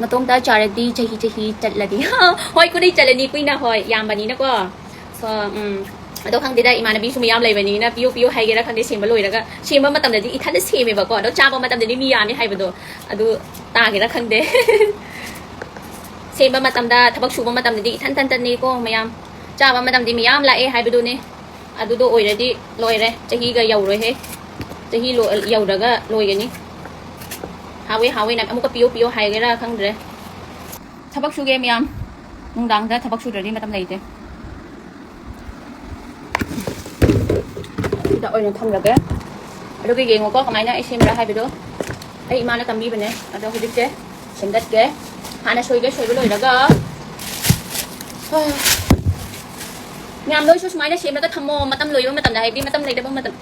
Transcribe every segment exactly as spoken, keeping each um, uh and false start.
ꯃꯇꯣꯝꯇ ꯆꯥꯔꯗꯤ ꯆꯍꯤ ꯆꯍꯤ ꯆꯠꯂꯅꯤ꯫ ꯍꯣꯏ, ꯀꯨꯏꯅ ꯆꯠꯂꯅꯤ, ꯀꯨꯏꯅ, ꯍꯣꯏ, ꯌꯥꯝꯕꯅꯤꯅꯀꯣ꯫ So, ꯎꯝ, ꯑꯗꯣ ꯈꯪꯗꯦꯗ, ꯏꯃꯥꯟꯅꯕꯤꯁꯨ ꯃꯌꯥꯝ ꯂꯩꯕꯅꯤꯅ ꯄꯤꯌꯨ ꯄꯤꯌꯨ ꯍꯥꯏꯒꯦꯔꯥ ꯈꯪꯗꯦ, ꯁꯦꯝꯕ ꯂꯣꯏꯔꯒ, ꯁꯦꯝꯕ ꯃꯇꯝꯗꯗꯤ ꯏꯊꯟꯗ ꯁꯦꯝꯃꯦꯕꯀꯣ, ꯑꯗꯣ ꯆꯥꯕ ꯃꯇꯝꯗꯗꯤ ꯃꯤ ꯌꯥꯝꯃꯤ ꯍꯥꯏꯕꯗꯣ ꯑꯗꯨ ꯇꯥꯒꯦꯔꯥ ꯈꯪꯗꯦ꯫ ꯁꯦꯝꯕ ꯃꯇꯝꯗ, ꯊꯕꯛ ꯁꯨꯕ ꯃꯇꯝꯗꯗꯤ ꯏꯊꯟ ꯊꯟꯇꯅꯤꯀꯣ ꯃꯌꯥꯝ, ꯆꯥꯕ ꯃꯇꯝꯗꯤ ꯃꯌꯥꯝ ꯂꯥꯛꯑꯦ ꯍꯥꯏꯕꯗꯨꯅꯤ꯫ ꯑꯗꯨꯗꯣ ꯑꯣꯏꯔꯗꯤ ꯂꯣꯏꯔꯦ, ꯆꯍꯤꯒ ꯌꯧꯔꯣꯏꯍꯦ꯫ ꯆꯍꯤ ꯂꯣ-, ꯌꯧꯔꯒ ꯂꯣꯏꯒꯅꯤ꯫ ꯍꯥꯎꯋꯦ, ꯍꯥꯎꯋꯦꯅ ꯑꯃꯨꯛꯀ ꯄꯤꯌꯣ ꯄꯤꯌꯣ ꯍꯥꯏꯒꯦꯔꯥ ꯈꯪꯗ꯭ꯔꯦ꯫ ꯊꯕꯛ ꯁꯨꯒꯦ ꯃꯌꯥꯝ, ꯅꯨꯡꯗꯥꯡꯗ ꯊꯕꯛ ꯁꯨꯗ꯭ꯔꯗꯤ ꯃꯇꯝ ꯂꯩꯇꯦ꯫ ꯁꯤꯗ ꯑꯣꯏꯅ ꯊꯝꯂꯒꯦ꯫ ꯑꯗꯨꯒ ꯌꯦꯡꯉꯨꯀꯣ, ꯀꯃꯥꯏꯅ ꯑꯩ ꯁꯦꯝꯕ꯭ꯔꯥ ꯍꯥꯏꯕꯗꯣ꯫ ꯑꯩ ꯏꯃꯥꯅ ꯇꯝꯕꯤꯕꯅꯦ꯫ ꯑꯗꯣ ꯍꯧꯖꯤꯛꯁꯦ ꯁꯦꯝꯒꯠꯀꯦ꯫ ꯍꯥꯟꯅ ꯁꯣꯏꯒꯦ, ꯁꯣꯏꯕ ꯂꯣꯏꯔꯒ, ꯑꯥ, ꯃꯌꯥꯝ ꯅꯣꯏꯁꯨ ꯁꯨꯃꯥꯏꯅ ꯁꯦꯝꯂꯒ ꯊꯝꯃꯣ, ꯃꯇꯝ ꯂꯣꯏꯕ ꯃꯇꯝꯗ, ꯍꯥꯏꯗꯤ ꯃꯇꯝ ꯂꯩꯇꯕ ꯃꯇꯝ꯫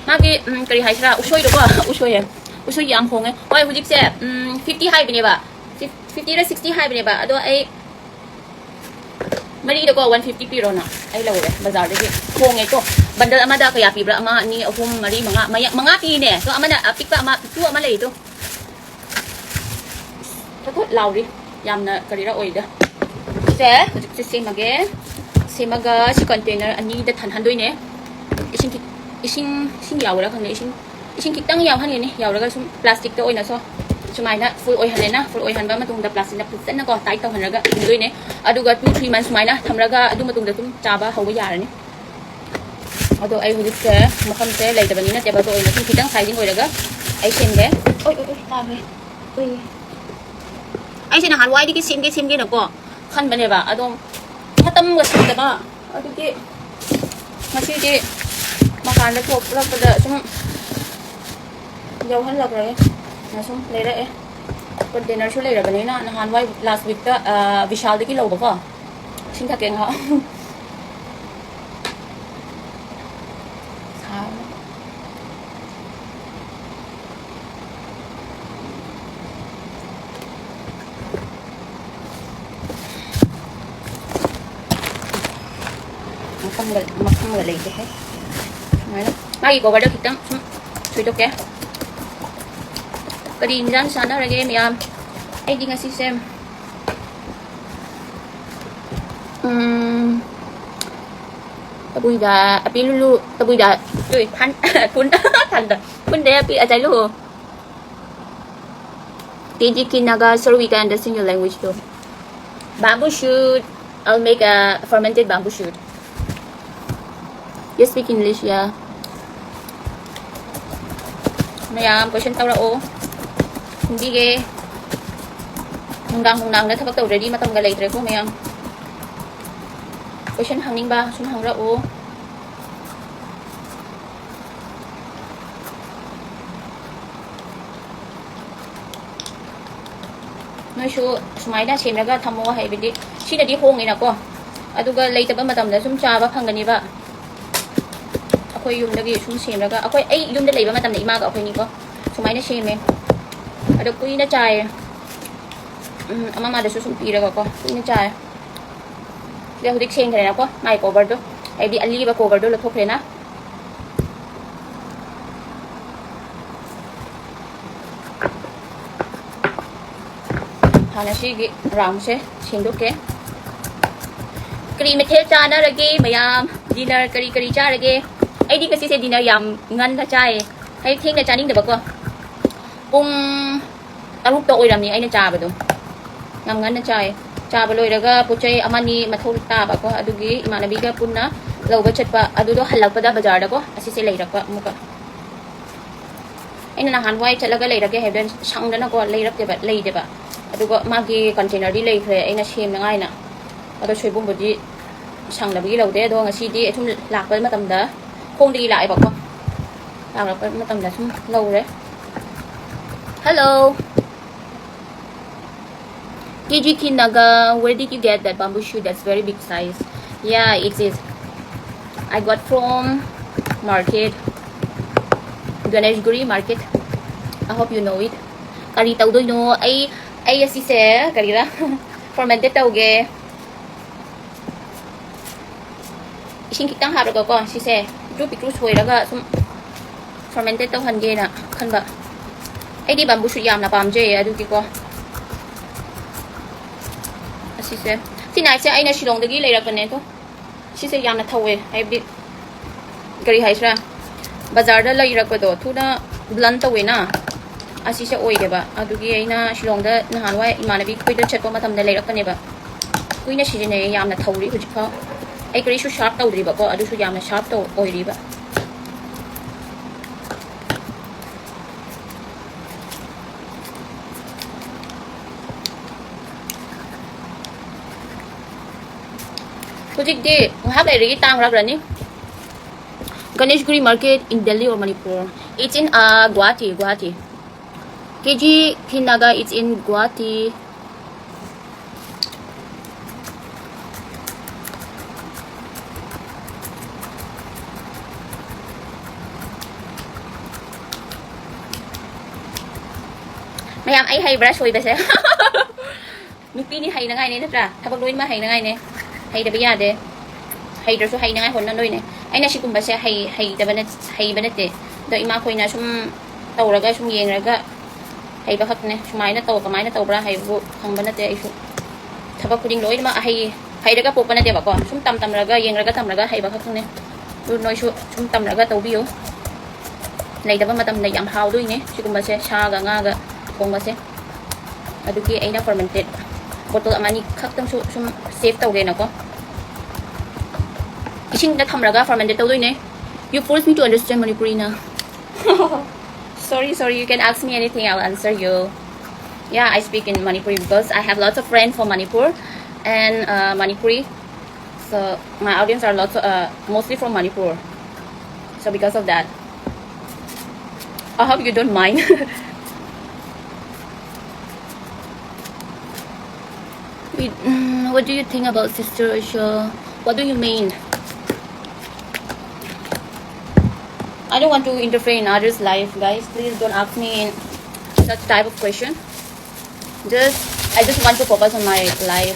ꯃꯥꯒꯤ, ꯎꯝ, ꯀꯔꯤ ꯍꯥꯏꯁꯤꯔꯥ, ꯎꯁꯣꯏꯗꯣꯀꯣ, ꯎꯁꯣꯏ ꯍꯥꯏ, ꯎꯁꯣꯏ ꯌꯥꯝ ꯍꯣꯡꯉꯦ꯫ ꯍꯣꯏ, ꯍꯧꯖꯤꯛꯁꯦ, ꯎꯝ, fifty ꯍꯥꯏꯕꯅꯦꯕ, fifty ꯔ sixty ꯍꯥꯏꯕꯅꯦꯕ, ꯑꯗꯣ ꯑꯩ ꯃꯔꯤꯗꯀꯣ one fifty ꯄꯤꯔꯣꯅ ꯑꯩ ꯂꯧꯔꯦ ꯕꯖꯥꯔꯗꯒꯤ꯫ ꯍꯣꯡꯉꯦꯀꯣ꯫ ꯕꯟꯗꯜ ꯑꯃꯗ ꯀꯌꯥ ꯄꯤꯕ꯭ꯔꯥ? ꯑꯃ, ꯑꯅꯤ, ꯑꯍꯨꯝ, ꯃꯔꯤ, ꯃꯉꯥ, ꯃꯌꯥ-, ꯃꯉꯥ ꯄꯤꯅꯦ꯫ ꯑꯗꯣ ꯑꯃꯅ ꯑꯄꯤꯛꯄ ꯑꯃ, ꯄꯤꯛꯇꯨ ꯑꯃ ꯂꯩꯗꯣ꯫ ꯊꯣꯠ ꯊꯣꯠ ꯂꯥꯎꯔꯤ꯫ ꯌꯥꯝꯅ ꯀꯔꯤꯔ ꯑꯣꯏꯗ꯫ ꯁꯦ, ꯍꯧꯖꯤꯛꯁꯦ ꯁꯦꯝꯃꯒꯦ꯫ ꯁꯦꯝꯃꯒ ꯁꯤ container ꯑꯅꯤꯗ ꯊꯟꯍꯟꯗꯣꯏꯅꯦ꯫ ꯏꯁꯤꯡ ꯈꯤ-, ꯏꯁꯤꯡ, ꯏꯁꯤꯡ ꯌꯥꯎꯕ꯭ꯔꯥ ꯈꯪꯗꯦ꯫ ꯏꯁꯤꯡ, ꯏꯁꯤꯡ ꯈꯤꯇꯪ ꯌꯥꯎꯍꯟꯒꯅꯤ꯫ ꯌꯥꯎꯔꯒ ꯁꯨꯝ plastic ꯇ ꯑꯣꯏꯅꯁꯨ ꯁꯨꯃꯥꯏꯅ full ꯑꯣꯏꯍꯜꯂꯦꯅ꯫ Full ꯑꯣꯏꯍꯟꯕ ꯃꯇꯨꯡꯗ plastic ꯅ ꯐꯖꯅꯀꯣ tight ꯇꯧꯍꯜꯂꯒ ꯊꯝꯗꯣꯏꯅꯦ꯫ ꯑꯗꯨꯒ two three months ꯁꯨꯃꯥꯏꯅ ꯊꯝꯂꯒ ꯑꯗꯨ ꯃꯇꯨꯡꯗ ꯑꯗꯨꯝ ꯆꯥꯕ ꯍꯧꯕ ꯌꯥꯔꯅꯤ꯫ ꯑꯗꯣ ꯑꯩ ꯍꯧꯖꯤꯛꯁꯦ ꯃꯐꯝꯁꯦ ꯂꯩꯇꯕꯅꯤꯅ table ꯇ ꯑꯣꯏꯅ ꯁꯨꯝ ꯈꯤꯇꯪ sizing ꯑꯣꯏꯔꯒ ꯑꯩ ꯁꯦꯝꯒꯦ꯫ ꯑꯣꯏ, ꯑꯣꯏ, ꯑꯣꯏ, ꯇꯥꯈ꯭ꯔꯦ꯫ ꯑꯣꯏ꯫ ꯑꯩꯁꯦ ꯅꯍꯥꯟꯋꯥꯏꯗꯒꯤ ꯁꯦꯝꯒꯦ, ꯁꯦꯝꯒꯦꯅꯀꯣ ꯈꯟꯕꯅꯦꯕ꯫ ꯑꯗꯣ ꯃꯇꯝꯒ ꯁꯪꯗꯕ꯫ ꯑꯗꯨꯒꯤ ꯉꯁꯤꯗꯤ ꯃꯄꯥꯟꯗ ꯊꯣꯛꯂꯛꯄꯗ ꯁꯨꯝ ꯌꯥꯎꯍꯜꯂꯛꯂꯒꯦ꯫ ꯁꯨꯝ ꯂꯩꯔꯛꯑꯦ꯫ Container ꯁꯨ ꯂꯩꯔꯕꯅꯤꯅ ꯅꯍꯥꯟꯋꯥꯏ last week ꯇ, ꯑ, ꯕꯤꯁꯥꯜꯗꯒꯤ ꯂꯧꯕꯀꯣ꯫ ꯏꯁꯤꯡ ꯊꯛꯀꯦ ꯉꯥꯏꯍꯥꯛ꯫ ꯁꯥꯕꯅ꯫ ꯃꯐꯝꯒ, ꯃꯐꯝꯒ ꯂꯩꯇꯦꯍꯦ꯫ ꯁꯨꯃꯥꯏꯅ ꯃꯥꯒꯤ cover ꯗꯣ ꯈꯤꯇꯪ ꯁꯨꯝ ꯊꯣꯏꯗꯣꯛꯀꯦ꯫ ꯀꯔꯤ ꯏꯟꯖꯥꯡ ꯆꯥꯟꯅꯔꯒꯦ ꯃꯌꯥꯝ? ꯑꯩꯗꯤ ꯉꯁꯤꯁꯦ, ꯎꯝ, ꯇꯕꯨꯏꯗ, ꯑꯄꯤ ꯂꯨꯂꯨ, ꯇꯕꯨꯏꯗ, ꯇꯨꯏ, ꯐꯟ, ꯐꯨꯟ, fund, ꯐꯨꯟꯗ ꯑꯄꯤ ꯑꯆꯥꯏ ꯂꯨꯍꯣ. K G Kinaga, so we can understand your language too. Bamboo shoot. I'll make a fermented bamboo shoot. You speak English, yeah. ꯃꯌꯥꯝ question ꯇꯧꯔꯛꯑꯣ, ꯈꯨꯝꯕꯤꯒꯦ. ꯅꯨꯡꯗꯥꯡ ꯅꯨꯡꯗꯥꯡꯗ ꯊꯕꯛ ꯇꯧꯗ꯭ꯔꯗꯤ ꯃꯇꯝꯒ ꯂꯩꯇ꯭ꯔꯦꯀꯣ ꯃꯌꯥꯝ. Question ꯍꯪꯅꯤꯡꯕ ꯁꯨꯝ ꯍꯪꯔꯛꯑꯣ. ꯅꯣꯏꯁꯨ ꯁꯨꯃꯥꯏꯅ ꯁꯦꯝꯂꯒ ꯊꯝꯃꯣ, ꯍꯥꯏꯕꯗꯤ ꯁꯤꯅꯗꯤ ꯍꯣꯡꯉꯤꯅꯀꯣ, ꯑꯗꯨꯒ ꯂꯩꯇꯕ ꯃꯇꯝꯗ ꯁꯨꯝ ꯆꯥꯕ ꯐꯪꯒꯅꯤꯕ. ꯑꯩꯈꯣꯏ ꯌꯨꯝꯗꯒꯤ ꯁꯨꯝ ꯁꯦꯝꯂꯒ, ꯑꯩꯈꯣꯏ, ꯑꯩ ꯌꯨꯝꯗ ꯂꯩꯕ ꯃꯇꯝꯗ ꯏꯃꯥꯒ ꯑꯩꯈꯣꯏꯅꯤꯀꯣ ꯁꯨꯃꯥꯏꯅ ꯁꯦꯝꯃꯦ. ꯑꯗꯣ ꯀꯨꯏꯅ ꯆꯥꯏꯌꯦ. ꯎꯝ, ꯑꯃ ꯑꯃꯗꯁꯨ ꯁꯨꯝ ꯄꯤꯔꯒꯀꯣ ꯀꯨꯏꯅ ꯆꯥꯏ. ꯁꯤꯗ ꯍꯧꯖꯤꯛ ꯁꯦꯡꯈ꯭ꯔꯦꯅꯀꯣ, ꯃꯥꯏ coverꯗꯣ, ꯍꯥꯏꯗꯤ ꯑꯂꯤꯕ coverꯗꯣ ꯂꯧꯊꯣꯛꯈ꯭ꯔꯦꯅ. ꯍꯥꯟꯅ ꯁꯤꯒꯤ roundꯁꯦ ꯁꯦꯡꯗꯣꯛꯀꯦ. ꯀꯔꯤ ꯃꯊꯦꯜ ꯆꯥꯅꯔꯒꯦ ꯃꯌꯥꯝ? Dinner ꯀꯔꯤ ꯀꯔꯤ ꯆꯥꯔꯒꯦ? ꯑꯩꯗꯤ ꯉꯁꯤꯁꯦ dinner ꯌꯥꯝ ꯉꯟꯅ ꯆꯥꯏꯌꯦ, ꯍꯥꯏꯗꯤ ꯊꯦꯡꯅ ꯆꯥꯅꯤꯡꯗꯕꯀꯣ. ꯄꯨꯡ ꯇꯔꯨꯛꯇ ꯑꯣꯏꯔꯝꯅꯤ ꯑꯩꯅ ꯆꯥꯕꯗꯣ. ꯌꯥꯝ ꯉꯟꯅ ꯆꯥꯏ. ꯆꯥꯕ ꯂꯣꯏꯔꯒ ꯄꯣꯠ ꯆꯩ ꯑꯃꯅꯤ ꯃꯊꯧ ꯇꯥꯕꯀꯣ, ꯑꯗꯨꯒꯤ ꯏꯃꯥꯟꯅꯕꯤꯒ ꯄꯨꯟꯅ ꯂꯧꯕ ꯆꯠꯄ, ꯑꯗꯨꯗꯣ ꯍꯜꯂꯛꯄꯗ ꯕꯖꯥꯔꯗꯀꯣ ꯑꯁꯤꯁꯦ ꯂꯩꯔꯛꯄ ꯑꯃꯨꯛꯀ. ꯑꯩꯅ ꯅꯍꯥꯟꯋꯥꯏ ꯆꯠꯂꯒ ꯂꯩꯔꯛꯀꯦ ꯍꯥꯏꯕꯗ ꯁꯪꯗꯅꯀꯣ ꯂꯩꯔꯛꯇꯦꯕ, ꯂꯩꯗꯦꯕ. ꯑꯗꯨꯒ ꯃꯥꯒꯤ containerꯗꯤ ꯂꯩꯈ꯭ꯔꯦ ꯑꯩꯅ ꯁꯦꯝꯅꯉꯥꯏꯅ. ꯑꯗꯣ ꯁꯣꯏꯕꯨꯝꯕꯨꯗꯤ ꯁꯪꯗꯕꯒꯤ ꯂꯧꯗꯦ, ꯑꯗꯣ ꯉꯁꯤꯗꯤ ꯑꯁꯨꯝ ꯂꯥꯛꯄ ꯃꯇꯝꯗ ꯈꯣꯡꯗꯒꯤ ꯂꯥꯛꯑꯦꯕꯀꯣ. ꯂꯥꯛꯂꯛꯄ ꯃꯇꯝꯗ ꯁꯨꯝ ꯂꯧꯔꯦ. Hello. K G Kinaga, where did you get that bamboo shoot? That's very big size. Yeah, it is. I got from market, Ganeshguri market. I hope you know it. ꯀꯔꯤ ꯇꯧꯗꯣꯏꯅꯣ? ꯑꯩ, ꯑꯩ ꯑꯁꯤꯁꯦ ꯀꯔꯤꯔꯥ? Fermented ꯇꯧꯒꯦ. ꯏꯁꯤꯡ ꯈꯤꯇꯪ ꯍꯥꯞꯄꯒꯀꯣ, ꯁꯤꯁꯦ ꯄꯤꯛꯇ꯭ꯔꯨ ꯄꯤꯛꯇ꯭ꯔꯨ ꯁꯣꯏꯔꯒ ꯁꯨꯝ fermented ꯇꯧꯍꯟꯒꯦꯅ ꯈꯟꯕ. ꯑꯩꯗꯤ bamboo shoot ꯌꯥꯝꯅ ꯄꯥꯝꯖꯩꯌꯦ, ꯑꯗꯨꯒꯤꯀꯣ. ꯁꯤꯁꯦ, ꯁꯤ ꯅꯥꯏꯐꯁꯦ ꯑꯩꯅ ꯁꯤꯂꯣꯡꯗꯒꯤ ꯂꯩꯔꯛꯄꯅꯦ ꯑꯗꯣ꯫ ꯁꯤꯁꯦ ꯌꯥꯝꯅ ꯊꯧꯋꯦ, ꯍꯥꯏꯕꯗꯤ ꯀꯔꯤ ꯍꯥꯏꯁꯤꯔꯥ, ꯕꯖꯥꯔꯗ ꯂꯩꯔꯛꯄꯗꯣ ꯊꯨꯅ ꯕ꯭ꯂꯟ ꯇꯧꯋꯦꯅ꯫ ꯑꯁꯤꯁꯦ ꯑꯣꯏꯗꯦꯕ꯫ ꯑꯗꯨꯒꯤ ꯑꯩꯅ ꯁꯤꯂꯣꯡꯗ ꯅꯍꯥꯟꯋꯥꯏ ꯏꯃꯥꯟꯅꯕꯤ ꯈꯣꯏꯗ ꯆꯠꯄ ꯃꯇꯝꯗ ꯂꯩꯔꯛꯄꯅꯦꯕ꯫ ꯀꯨꯏꯅ ꯁꯤꯖꯤꯟꯅꯩꯌꯦ, ꯌꯥꯝꯅ ꯊꯧꯔꯤ ꯍꯧꯖꯤꯛꯐꯥꯎ꯫ ꯑꯩ ꯀꯔꯤꯁꯨ ꯁꯥꯔꯞ ꯇꯧꯗ꯭ꯔꯤꯕꯀꯣ, ꯑꯗꯨꯁꯨ ꯌꯥꯝꯅ ꯁꯥꯔꯞ ꯇꯧ ꯑꯣꯏꯔꯤꯕ꯫ ꯍꯧꯖꯤꯛꯇꯤ ꯉꯥꯏꯍꯥꯛ ꯂꯩꯔꯗꯤ ꯇꯥꯡꯂꯛꯂꯅꯤ꯫ Ganeshguri market in Delhi or Manipur? It's in, uh, Guwahati, Guwahati. K G Khinaga, it's in Guwahati. ꯃꯌꯥꯝ, ꯑꯩ ꯍꯩꯕ꯭ꯔꯥ ꯁꯣꯏꯕꯁꯦ? ꯅꯨꯄꯤꯅꯤ ꯍꯩꯅꯉꯥꯏꯅꯦ ꯅꯠꯇ꯭ꯔꯥ? ꯊꯕꯛ ꯂꯣꯏꯅꯃꯛ ꯍꯩꯅꯉꯥꯏꯅꯦ꯫ ꯍꯩꯇꯕ ꯌꯥꯗꯦ꯫ ꯍꯩꯇ꯭ꯔꯁꯨ ꯍꯩꯅꯉꯥꯏ ꯍꯣꯠꯅꯗꯣꯏꯅꯦ꯫ ꯑꯩꯅ ꯁꯤꯒꯨꯝꯕꯁꯦ ꯍꯩ-, ꯍꯩꯇꯕ ꯅꯠ-, ꯍꯩꯕ ꯅꯠꯇꯦ꯫ ꯑꯗꯣ ꯏꯃꯥꯈꯣꯏꯅ ꯁꯨꯝ ꯇꯧꯔꯒ, ꯁꯨꯝ ꯌꯦꯡꯔꯒ ꯍꯩꯕ ꯈꯛꯇꯅꯦ꯫ ꯁꯨꯃꯥꯏꯅ ꯇꯧ, ꯀꯃꯥꯏꯅ ꯇꯧꯕ꯭ꯔꯥ ꯍꯥꯏꯕꯕꯨ ꯈꯪꯕ ꯅꯠꯇꯦ ꯑꯩꯁꯨ꯫ ꯊꯕꯛ ꯈꯨꯗꯤꯡ ꯂꯣꯏꯅꯃꯛ ꯑꯍꯩ-, ꯍꯩꯔꯒ ꯄꯣꯛꯄ ꯅꯠꯇꯦꯕꯀꯣ꯫ ꯁꯨꯝ ꯇꯝ ꯇꯝꯔꯒ, ꯌꯦꯡꯔꯒ ꯇꯝꯔꯒ ꯍꯩꯕ ꯈꯛꯇꯅꯦ꯫ ꯑꯗꯨ ꯅꯣꯏꯁꯨ ꯁꯨꯝ ꯇꯝꯔꯒ ꯇꯧꯕꯤꯌꯨ꯫ ꯂꯩꯇꯕ ꯃꯇꯝꯗ ꯌꯥꯝ ꯍꯥꯎꯗꯣꯏꯅꯦ ꯁꯤꯒꯨꯝꯕꯁꯦ, ꯁꯥꯒ ꯉꯥꯒ ꯊꯣꯡꯕꯁꯦ꯫ ꯑꯗꯨꯒꯤ ꯑꯩꯅ fermented bottle ꯑꯃ ꯑꯅꯤ ꯈꯛꯇꯪꯁꯨ ꯁꯨꯝ save ꯇꯧꯒꯦꯅꯀꯣ꯫ ꯏꯁꯤꯡꯗ ꯊꯝꯔꯒ fermented ꯇꯧꯗꯣꯏꯅꯦ꯫ You force me to understand Manipuri now. Sorry, sorry, you can ask me anything, I'll answer you. Yeah, I speak in Manipuri because I have lots of friends from Manipur and, uh, Manipuri. So my audience are lots, uh, mostly from Manipur. So because of that, I hope you don't mind. Wait, mm, what do you think about Sister Aisha? What do you mean? I don't want to interfere in others' life, guys. Please don't ask me in such type of question. Just, I just want to focus on my life.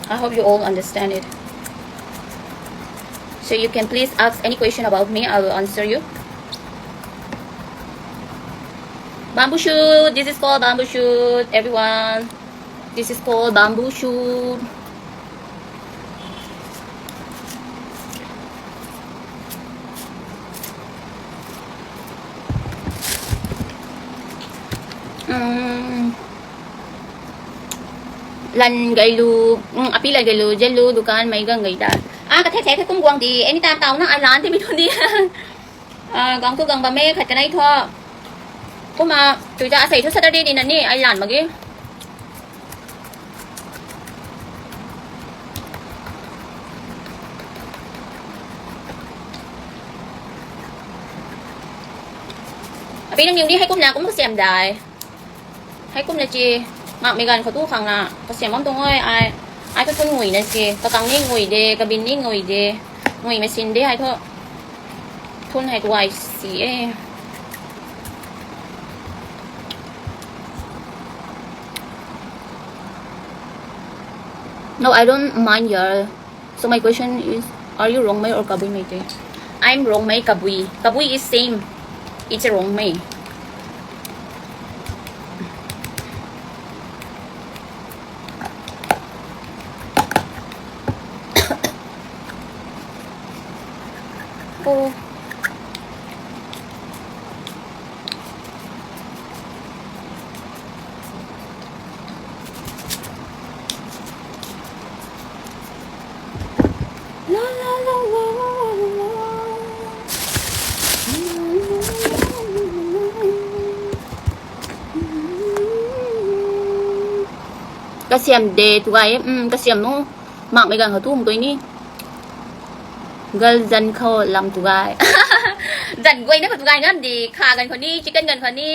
I hope you all understand it. So you can please ask any question about me, I will answer you. Bamboo shoot. This is called bamboo shoot, everyone. This is called bamboo shoot. ꯎꯝ, ꯂꯟꯒꯩꯂꯨ, ꯎꯝ, ꯑꯄꯤ ꯂꯟꯒꯩꯂꯨ, ꯖꯦꯂꯨ, ꯗꯨꯀꯥꯟ ꯃꯩ ꯒꯪꯒꯩꯗ꯫ ꯑꯥ, ꯀꯊꯦꯛ ꯊꯦꯛ ꯊꯦꯛ ꯀꯨꯝ ꯒ꯭ꯋꯥꯡꯗꯤ, ꯑꯦꯅꯤ time ꯇꯥꯎꯅ ꯑꯥꯏ ꯂꯥꯟ ꯇꯤꯃꯤ ꯊꯣꯟꯗꯤ꯫ ꯑꯥ, ꯒꯥꯡ two ꯒꯪꯕ ꯃꯦ ꯈꯠꯀꯅ ꯏꯊꯣ꯫ ꯀꯨꯝꯃ, ꯇꯨꯏꯖ ꯑꯁꯩꯁꯨ ꯁꯇꯔꯗꯦꯅꯤ ꯅꯅꯤ, ꯑꯥꯏ ꯂꯥꯟ ꯃꯒꯤ꯫ ꯑꯕꯤ ꯅꯪ ꯌꯨꯝꯗꯤ ꯍꯩꯀꯨꯝꯅ ꯀꯨꯝ ꯀꯁꯦꯝꯗꯥꯏ꯫ ꯍꯩꯀꯨꯝꯅ ꯆꯦ ꯉꯥꯛ ꯃꯦꯒꯥꯟ ꯈꯣꯠꯇꯨ ꯈꯪꯅ ꯀꯁꯦꯝ ꯑꯃ ꯇꯣꯡꯉꯣꯏ ꯑꯥꯏ꯫ ꯑꯥꯏ ꯈꯣ ꯊꯨꯟ ꯉꯨꯏꯅ ꯆꯦ ꯀꯀꯥꯡꯅꯤ ꯉꯨꯏꯗꯦ ꯀꯕꯤꯟꯅꯤ ꯉꯨꯏꯗꯦ ꯉꯨꯏ ꯃꯦꯁꯤꯟꯗꯦ ꯍꯥꯏ ꯊꯣ ꯊꯨꯟ ꯍꯥꯏ ꯋꯥꯏ ꯁꯤ ꯑꯦ꯫ No, I don't mind your. So my question is, are you Rongmei or Kabui Meitei? I'm Rongmei Kabui. Kabui is same. It's a Rongmei. Oh. Kasiam de tugai, um, kasiam no. Mak megang ho tu hong toi ni. Gal jan kho lam tugai. Jan guai na kho tugai ngam di. Kha gan kho ni, chicken gan kho ni.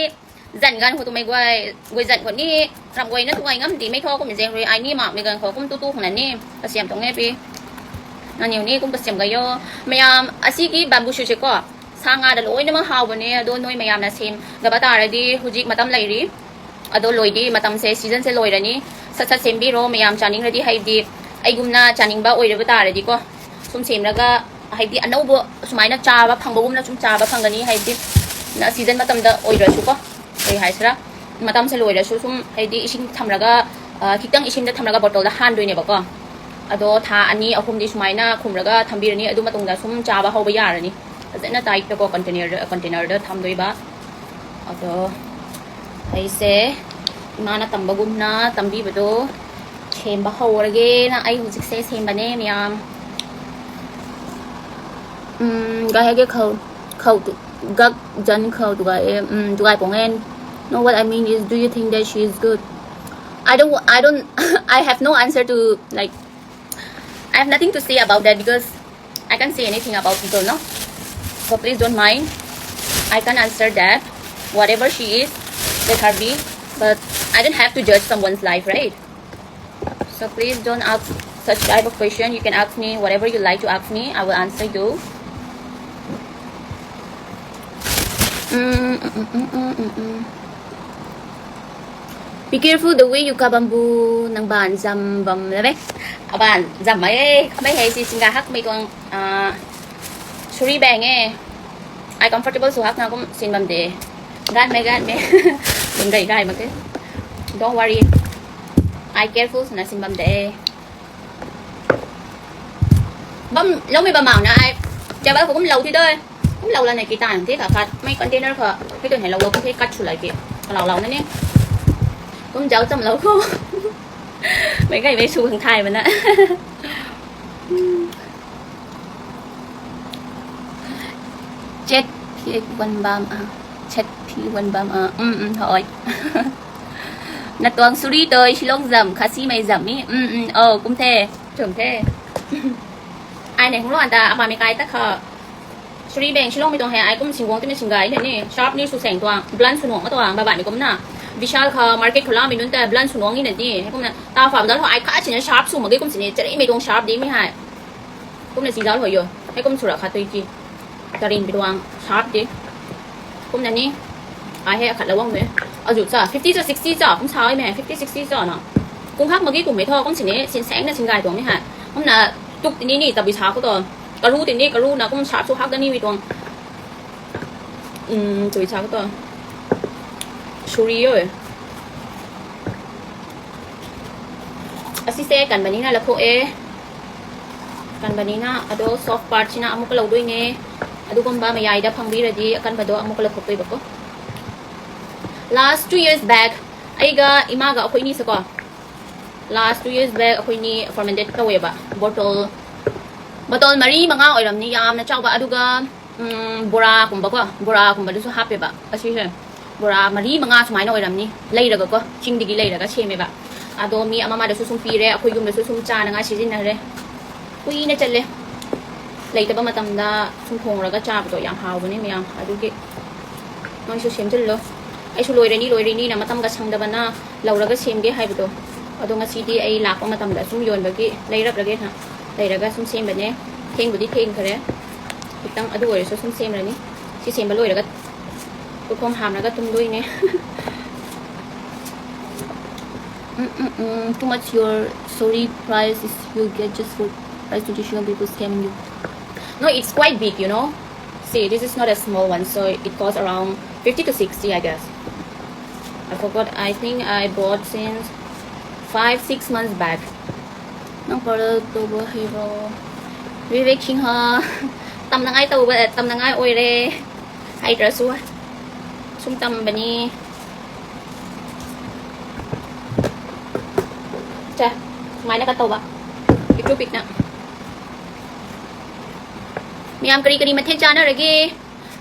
Jan gan kho tu mai guai, guai jan kho ni. Ram guai na tugai ngam di. Mai tho kum je hui ai ni mak megang kho kum tu tu kho na ni. Kasiam tong nge pi. Naniw ni kum kasiam gayo. Mayam, ꯑꯁꯤꯒꯤ bamboo shoot ꯁꯦ ꯀꯣ, ꯁꯥ ꯉꯥꯗ ꯂꯣꯏꯅꯃꯛ ꯍꯥꯎꯕꯅꯦ꯫ ꯑꯗꯣ ꯅꯣꯏ ꯃꯌꯥꯝꯅ ꯁꯦꯝꯒꯕ ꯇꯥꯔꯗꯤ ꯍꯧꯖꯤꯛ ꯃꯇꯝ ꯂꯩꯔꯤ꯫ ꯑꯗꯣ ꯂꯣꯏꯗꯤ ꯃꯇꯝꯁꯦ, season ꯁꯦ ꯂꯣꯏꯔꯅꯤ꯫ ꯁꯠ ꯁꯠ ꯁꯦꯝꯕꯤꯔꯣ꯫ ꯃꯌꯥꯝ ꯆꯥꯅꯤꯡꯔꯗꯤ, ꯍꯥꯏꯕꯗꯤ ꯑꯩꯒꯨꯝꯅ ꯆꯥꯅꯤꯡꯕ ꯑꯣꯏꯔꯕ ꯇꯥꯔꯗꯤꯀꯣ, ꯁꯨꯝ ꯁꯦꯝꯔꯒ, ꯍꯥꯏꯕꯗꯤ ꯑꯅꯧꯕ ꯁꯨꯃꯥꯏꯅ ꯆꯥꯕ ꯐꯪꯕꯒꯨꯝꯅ ꯁꯨꯝ ꯆꯥꯕ ꯐꯪꯒꯅꯤ, ꯍꯥꯏꯕꯗꯤ season ꯃꯇꯝꯗ ꯑꯣꯏꯗ꯭ꯔꯁꯨꯀꯣ꯫ ꯀꯩ ꯍꯥꯏꯁꯤꯔꯥ, ꯃꯇꯝꯁꯦ ꯂꯣꯏꯔꯁꯨ ꯁꯨꯝ ꯍꯥꯏꯗꯤ ꯏꯁꯤꯡ ꯊꯝꯂꯒ, ꯑ, ꯈꯤꯇꯪ ꯏꯁꯤꯡꯗ ꯊꯝꯂꯒ ꯕꯣꯇꯜꯗ ꯍꯥꯟꯗꯣꯏꯅꯦꯕꯀꯣ꯫ ꯑꯗꯣ ꯊꯥ ꯑꯅꯤ ꯑꯍꯨꯝꯗꯤ ꯁꯨꯃꯥꯏꯅ ꯈꯨꯝꯂꯒ ꯊꯝꯕꯤꯔꯅꯤ꯫ ꯑꯗꯨ ꯃꯇꯨꯡꯗ ꯁꯨꯝ ꯆꯥꯕ ꯍꯧꯕ ꯌꯥꯔꯅꯤ꯫ ꯐꯖꯅ ꯇꯥꯏꯠꯇꯀꯣ ꯀꯟꯇꯦꯅꯔꯗ, ꯀꯟꯇꯦꯅꯔꯗ ꯊꯝꯗꯣꯏꯕ꯫ ꯑꯗꯣ ꯑꯩꯁꯦ ꯏꯃꯥꯅ ꯇꯝꯕꯒꯨꯝꯅ ꯇꯝꯕꯤꯕꯗꯣ ꯁꯦꯝꯕ ꯍꯧꯔꯒꯦꯅ ꯑꯩ ꯍꯧꯖꯤꯛꯁꯦ ꯁꯦꯝꯕꯅꯦ ꯃꯌꯥꯝ꯫ ꯎꯝ, ꯀꯩ ꯍꯥꯏꯒꯦ? ꯈꯧ, ꯈꯧ ꯇꯨ, ꯒꯛ ꯖꯟ ꯈꯧ ꯇꯨꯒꯥꯏ, ꯎꯝ, ꯇꯨꯒꯥꯏ ꯄꯣꯡꯉꯦꯟ꯫ No, what I mean is, do you think that she is good? I don't, I don't, I have no answer to, like, I have nothing to say about that because I can't say anything about people, no? So please don't mind. I can't answer that. Whatever she is, let her be. But I don't have to judge someone's life, right? So please don't ask such type of question. You can ask me whatever you like to ask me. I will answer you. Mm, mm, mm, mm, mm, mm, mm. Be careful the way you kabambu nang ban jam bam lebe. Aban jam mai, eh, kamai hai si singa hak mai tuang, ah, suri bang, eh. I comfortable su hak na kum sin bam de. Gan me, gan me. Bam gai gai ma ke. Don't worry. I careful na sin bam de. Bam, lou mi bam mau na ai. Jaba ko kum lou ti doi. Kum lou la na ki tan ti ka kat. Mai container ka. Ki to hai lou lou ki kat chu lai ki. Ka lou lou na ni. Kum jau cham lou ko. Mai kai mai su hang thai ma na. Chet phi wan bam a. Chet phi wan bam a. Um, um, hoi. Na tuang suri toi Shillong zam, Khasi mai zam mi. Um, um, oh, kum the. Chum the. Ai ne hung lo an ta, ama mi kai ta kha. Suri bang Shillong mi tuang hai, ai kum sing wang ti mi sing gai ne ni. Sharp ni su seng tuang, blunt su nuang ma tuang, ba ba mi kum na. Vishal kha market khula mi nun ta blunt su nuang ni na ni. Kum na, ta fa dal ho ai kha chin sharp su ma ge kum sin ni, chari mi tuang sharp di mi hai. Kum na si dal ho yo. Hai kum sura kha tui ti. Tarin bi tuang sharp di. Kum na ni. Ai hai khat la wang me. Azu cha, fifty cha, sixty cha, kum sa ai me, fifty, sixty cha na. Kum hak ma ge kum me tho, kum sin ni, sin seng na sin gai tuang mi hai. Kum na tuk ti ni ni, ta bi sa ko to. Karu ti ni, karu na kum sharp su hak da ni mi tuang. Um, tui cha ko to. ꯁꯨꯔꯤ ꯑꯣꯏ꯫ ꯑꯁꯤꯁꯦ ꯀꯟꯕꯅꯤꯅ ꯂꯧꯊꯣꯛꯑꯦ꯫ ꯀꯟꯕꯅꯤꯅ ꯑꯗꯣ soft partꯁꯤꯅ ꯑꯃꯨꯛꯀ ꯂꯧꯗꯣꯏꯅꯦ꯫ ꯑꯗꯨꯒꯨꯝꯕ ꯃꯌꯥꯏꯗ ꯐꯪꯕꯤꯔꯗꯤ ꯑꯀꯟꯕꯗꯣ ꯑꯃꯨꯛꯀ ꯂꯧꯊꯣꯛꯇꯣꯏꯕꯀꯣ꯫ Last two years back ꯑꯩꯒ ꯏꯃꯥꯒ ꯑꯩꯈꯣꯏ ꯑꯅꯤꯁꯦꯀꯣ, last two years back ꯑꯩꯈꯣꯏꯅꯤ fermented ꯇꯧꯋꯦꯕ꯫ Bottle, bottle ꯃꯔꯤ ꯃꯉꯥ ꯑꯣꯏꯔꯝꯅꯤ, ꯌꯥꯝꯅ ꯆꯥꯎꯕ꯫ ꯑꯗꯨꯒ ꯎꯝ, ꯕꯣꯔꯥꯒꯨꯝꯕꯀꯣ, ꯕꯣꯔꯥꯒꯨꯝꯕꯗꯨꯁꯨ ꯍꯥꯞꯄꯦꯕ꯫ ꯑꯁꯤꯁꯦ ꯕꯣꯔꯥ ꯃꯔꯤ ꯃꯉꯥ ꯁꯨꯃꯥꯏꯅ ꯑꯣꯏꯔꯝꯅꯤ, ꯂꯩꯔꯒꯀꯣ, ꯆꯤꯡꯗꯒꯤ ꯂꯩꯔꯒ ꯁꯦꯝꯃꯦꯕ꯫ ꯑꯗꯣ ꯃꯤ ꯑꯃ ꯑꯃꯗꯁꯨ ꯁꯨꯝ ꯄꯤꯔꯦ, ꯑꯩꯈꯣꯏ ꯌꯨꯝꯗꯁꯨ ꯁꯨꯝ ꯆꯥꯅꯉꯥꯏ ꯁꯤꯖꯤꯟꯅꯔꯦ꯫ ꯀꯨꯏꯅ ꯆꯠꯂꯦ꯫ ꯂꯩꯇꯕ ꯃꯇꯝꯗ ꯁꯨꯝ ꯊꯣꯡꯂꯒ ꯆꯥꯕꯗꯣ ꯌꯥꯝ ꯍꯥꯎꯕꯅꯦ ꯃꯌꯥꯝ꯫ ꯑꯗꯨꯒꯤ ꯅꯣꯏꯁꯨ ꯁꯦꯝꯖꯤꯜꯂꯣ꯫ ꯑꯩꯁꯨ ꯂꯣꯏꯔꯅꯤ ꯂꯣꯏꯔꯅꯤꯅ ꯃꯇꯝꯒ ꯁꯪꯗꯕꯅ ꯂꯧꯔꯒ ꯁꯦꯝꯒꯦ ꯍꯥꯏꯕꯗꯣ꯫ ꯑꯗꯣ ꯉꯁꯤꯗꯤ ꯑꯩ ꯂꯥꯛꯄ ꯃꯇꯝꯗ ꯁꯨꯝ ꯌꯣꯟꯕꯒꯤ ꯂꯩꯔꯛꯂꯒꯦꯅ ꯂꯩꯔꯒ ꯁꯨꯝ ꯁꯦꯝꯕꯅꯦ꯫ ꯊꯦꯡꯕꯨꯗꯤ ꯊꯦꯡꯈꯔꯦ ꯈꯤꯇꯪ, ꯑꯗꯨ ꯑꯣꯏꯔꯁꯨ ꯁꯨꯝ ꯁꯦꯝꯂꯅꯤ꯫ ꯁꯤ ꯁꯦꯝꯕ ꯂꯣꯏꯔꯒ ꯄꯨꯈꯝ ꯍꯥꯝꯂꯒ ꯇꯨꯝꯗꯣꯏꯅꯦ꯫ Mm, mm, mm, too much your sorry price is you get just for price twenty shilling people scam you. No, it's quite big, you know. See, this is not a small one, so it costs around fifty to sixty, I guess. I forgot. I think I bought since five, six months back. ꯅꯪ parlour ꯇꯧꯕ ꯍꯩꯕ꯭ꯔꯣ? ꯕꯤꯕꯦꯛ ꯁꯤꯡꯍ꯫ ꯇꯝꯅꯉꯥꯏ ꯇꯧꯕ, ꯇꯝꯅꯉꯥꯏ ꯑꯣꯏꯔꯦ꯫ ꯍꯩꯇ꯭ꯔꯁꯨ ꯁꯨꯝ ꯇꯝꯕꯅꯤ꯫ ꯁꯦ, ꯁꯨꯃꯥꯏꯅ ꯀꯠ ꯇꯧꯕ, ꯄꯤꯛꯇ꯭ꯔꯨ ꯄꯤꯛꯅ꯫ ꯃꯌꯥꯝ ꯀꯔꯤ ꯀꯔꯤ ꯃꯊꯦꯜ ꯆꯥꯅꯔꯒꯦ?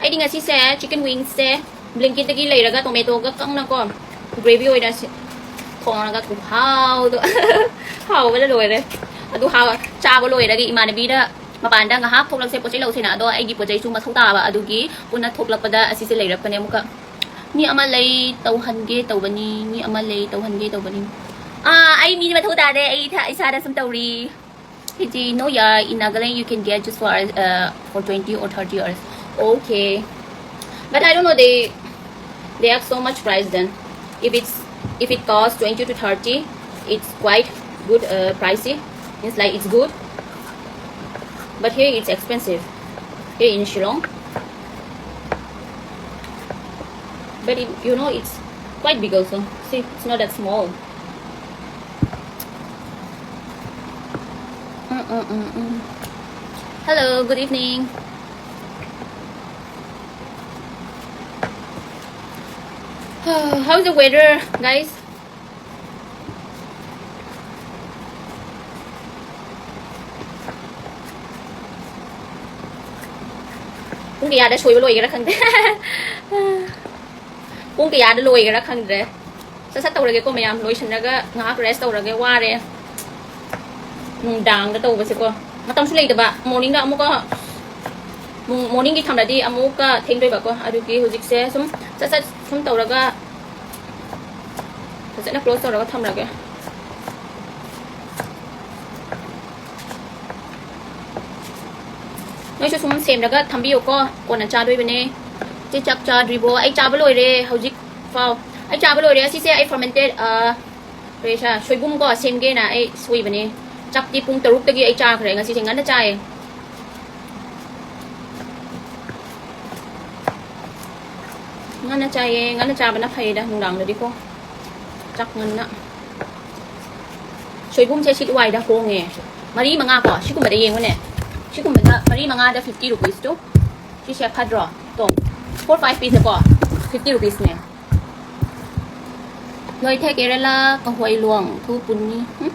ꯑꯩꯗꯤ ꯉꯁꯤꯁꯦ chicken wingsꯁꯦ Blinkitꯇꯒꯤ ꯂꯩꯔꯒ tomatoꯒ ꯀꯪꯅꯀꯣ gravy ꯑꯣꯏꯅ ꯁꯤ-, ꯊꯣꯡꯉꯒ ꯈꯨꯍꯥꯎꯗꯣ꯫ ꯍꯥꯎꯕꯅ ꯂꯣꯏꯔꯦ꯫ ꯑꯗꯨ ꯍꯥꯎ-, ꯆꯥꯕ ꯂꯣꯏꯔꯒ ꯏꯃꯥꯟꯅꯕꯤꯗ ꯃꯄꯥꯟꯗ ꯉꯥꯏꯍꯥꯛ ꯊꯣꯛꯂꯛꯁꯦ, ꯄꯣꯠ ꯆꯩ ꯂꯧꯁꯦꯅ꯫ ꯑꯗꯣ ꯑꯩꯒꯤ ꯄꯣꯠ ꯆꯩꯁꯨ ꯃꯊꯧ ꯇꯥꯕ, ꯑꯗꯨꯒꯤ ꯄꯨꯟꯅ ꯊꯣꯛꯂꯛꯄꯗ ꯑꯁꯤꯁꯦ ꯂꯩꯔꯛꯄꯅꯦ꯫ ꯑꯃꯨꯛꯀ ꯃꯤ ꯑꯃ ꯂꯩ ꯇꯧꯍꯟꯒꯦ ꯇꯧꯕꯅꯤ, ꯃꯤ ꯑꯃ ꯂꯩ ꯇꯧꯍꯟꯒꯦ ꯇꯧꯕꯅꯤ꯫ ꯑꯥ, ꯑꯩ ꯃꯤ ꯃꯊꯧ ꯇꯥꯗꯦ, ꯑꯩ ꯏꯊ-, ꯏꯁꯥꯗ ꯁꯨꯝ ꯇꯧꯔꯤ꯫ ꯍꯤꯖꯤ, no, yeah, in Nagaland you can get just for, uh, for twenty or thirty or, okay. But I don't know, they, they have so much price then. If it's, if it costs twenty to thirty, it's quite good, uh, pricey. It's like, it's good. But here it's expensive. Here in Shillong. But it, you know, it's, Quite big also. See, it's not that small. Mm, mm, mm, mm. Hello, good evening. How's the weather, guys? ꯄꯨꯡ ꯀꯌꯥꯗ ꯁꯣꯏꯕ ꯂꯣꯏꯒꯦꯔꯥ ꯈꯪꯗꯦ꯫ ꯄꯨꯡ ꯀꯌꯥꯗ ꯂꯣꯏꯒꯦꯔꯥ ꯈꯪꯗ꯭ꯔꯦ꯫ ꯁꯠ ꯁꯠ ꯇꯧꯔꯒꯦꯀꯣ ꯃꯌꯥꯝ, ꯂꯣꯏꯁꯤꯟꯅꯒ ꯉꯥꯏꯍꯥꯛ rest ꯇꯧꯔꯒꯦ, ꯋꯥꯔꯦ꯫ ꯅꯨꯡꯗꯥꯡꯗ ꯇꯧꯕꯁꯦꯀꯣ, ꯃꯇꯝꯁꯨ ꯂꯩꯇꯕ꯫ Morningꯗ ꯑꯃꯨꯛꯀ, morningꯒꯤ ꯊꯝꯂꯗꯤ ꯑꯃꯨꯛꯀ ꯊꯦꯡꯗꯣꯏꯕꯀꯣ꯫ ꯑꯗꯨꯒꯤ ꯍꯧꯖꯤꯛꯁꯦ ꯁꯨꯝ ꯁꯠ ꯁꯠ ꯁꯨꯝ ꯇꯧꯔꯒ ꯐꯖꯅ close ꯇꯧꯔꯒ ꯊꯝꯂꯒꯦ꯫ ꯅꯣꯏꯁꯨ ꯁꯨꯝ ꯁꯦꯝꯂꯒ ꯊꯝꯕꯤꯌꯨꯀꯣ, ꯀꯣꯟꯅ ꯆꯥꯗꯣꯏꯕꯅꯦ꯫ ꯆꯦ, ꯆꯥꯛ ꯆꯥꯗ꯭ꯔꯤꯕꯣ? ꯑꯩ ꯆꯥꯕ ꯂꯣꯏꯔꯦ ꯍꯧꯖꯤꯛ ꯐꯥꯎ꯫ ꯑꯩ ꯆꯥꯕ ꯂꯣꯏꯔꯦ꯫ ꯑꯁꯤꯁꯦ ꯑꯩ fermented, ꯑ, ꯀꯔꯤ ꯁꯥ-, ꯁꯣꯏꯕꯨꯝꯀꯣ ꯁꯦꯝꯒꯦꯅ ꯑꯩ ꯁꯣꯏꯕꯅꯦ꯫ ꯆꯥꯛꯇꯤ ꯄꯨꯡ ꯇꯔꯨꯛꯇꯒꯤ ꯑꯩ ꯆꯥꯈ꯭ꯔꯦ꯫ ꯉꯁꯤꯁꯦ ꯉꯟꯅ ꯆꯥꯏꯌꯦ꯫ ꯉꯟꯅ ꯆꯥꯏꯌꯦ꯫ ꯉꯟꯅ ꯆꯥꯕꯅ ꯐꯩꯌꯦꯗ ꯅꯨꯡꯗꯥꯡꯗꯗꯤꯀꯣ꯫ ꯆꯥꯛ ꯉꯟꯅ꯫ ꯁꯣꯏꯕꯨꯝꯁꯦ ꯁꯤꯠ ꯋꯥꯏꯗ ꯍꯣꯡꯉꯦ꯫ ꯃꯔꯤ ꯃꯉꯥ ꯀꯣ, ꯁꯤꯒꯨꯝꯕꯗ ꯌꯦꯡꯉꯨꯅꯦ꯫ ꯁꯤꯒꯨꯝꯕꯗ ꯃꯔꯤ ꯃꯉꯥꯗ fifty rupees ꯇꯨ꯫ ꯁꯤꯁꯦ ꯐꯗ꯭ꯔꯣ? ꯇꯣ, four five piece ꯀꯣ, fifty rupees ꯅꯦ꯫ ꯂꯣꯏꯊꯦ ꯀꯦꯔꯦꯂꯥ ꯀꯍꯣꯏ ꯂꯣꯡ ꯊꯨ ꯄꯨꯅꯤ꯫ ꯍꯨꯝ?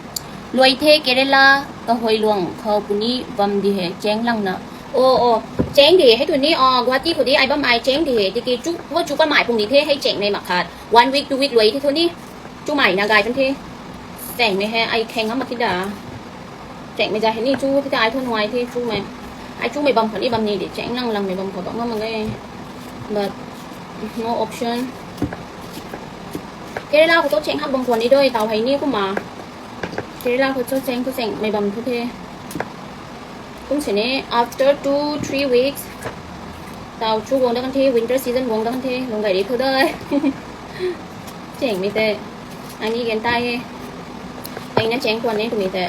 ꯂꯣꯏꯊꯦ ꯀꯦꯔꯦꯂꯥ ꯀꯍꯣꯏ ꯂꯣꯡ ꯈ ꯄꯨꯅꯤ ꯕꯝꯗꯤ ꯍꯦ ꯆꯦꯡ ꯂꯪꯅ꯫ ꯑꯣ, ꯑꯣ, ꯆꯦꯡꯗꯤ ꯍꯦ ꯊꯨꯅꯤ, ꯑ, ꯒꯨꯍꯥꯇꯤ ꯈꯨꯗꯤ ꯑꯥꯏꯕꯝ ꯑꯥꯏ ꯆꯦꯡꯗꯤ ꯍꯦ, ꯇꯤꯀꯤ ꯆꯨ, ꯍꯣ ꯆꯨ ꯀ ꯃꯥꯏ ꯄꯨꯡꯗꯤ ꯊꯦ ꯍꯩ ꯆꯦꯡ ꯅꯦ ꯃꯈꯥ꯫ One week, two week ꯂꯣꯏ ꯊꯦ ꯊꯨꯅꯤ꯫ ꯆꯨ ꯃꯥꯏꯅ ꯒꯥꯏ ꯄꯟ ꯊꯦ꯫ ꯆꯦꯡ ꯅꯦ ꯍꯦ, ꯑꯩ ꯈꯦꯡ ꯑꯃ ꯈꯤꯗ꯫ ꯆꯦꯡ ꯃꯦꯖꯥ ꯍꯦꯅꯤ ꯆꯨ ꯊꯤꯗ ꯑꯥꯏ ꯊꯣ ꯅꯨꯡꯉꯥꯏ ꯊꯦ ꯆꯨ ꯃꯦ꯫ ꯑꯥꯏ ꯆꯨ ꯃꯦ ꯕꯝ ꯈꯣꯠꯅꯤ ꯕꯝ ꯅꯤꯗꯤ ꯆꯦꯡ ꯅꯪ ꯂꯪ ꯃꯦ ꯕꯝ ꯈꯣꯠꯄ ꯉꯝꯃꯒꯦ꯫ But no option. ꯀꯦꯔꯦꯂꯥ ꯈꯣꯠꯇꯣ ꯆꯦꯡ ꯍꯥꯞꯄꯝ ꯈꯣꯠꯅꯤ ꯗꯣꯏ ꯇꯥꯎ ꯍꯩꯅꯤ ꯀꯨꯝꯃ꯫ ꯀꯦꯔꯦꯂꯥ ꯈꯣꯠꯇꯣ ꯆꯦꯡ ꯈꯨ ꯆꯦꯡ ꯃꯦ ꯕꯝ ꯊꯨ ꯊꯦ꯫ ꯀꯨꯝꯁꯤꯅꯦ, after two, three weeks, ꯇꯥꯎ ꯆꯨ ꯒꯣꯡꯗ ꯀꯟꯊꯦ, winter season ꯒꯣꯡꯗ ꯀꯟꯊꯦ, ꯂꯣꯡꯒꯥꯏꯔꯤ ꯊꯨꯗꯥꯏ꯫ ꯆꯦꯡ ꯃꯤꯇꯦ, ꯑꯅꯤ ꯒꯦꯟ ꯇꯥꯏꯌꯦ꯫ ꯑꯩꯅ ꯆꯦꯡ ꯀꯣꯟꯅꯦ ꯀꯨꯃꯤꯇꯦ꯫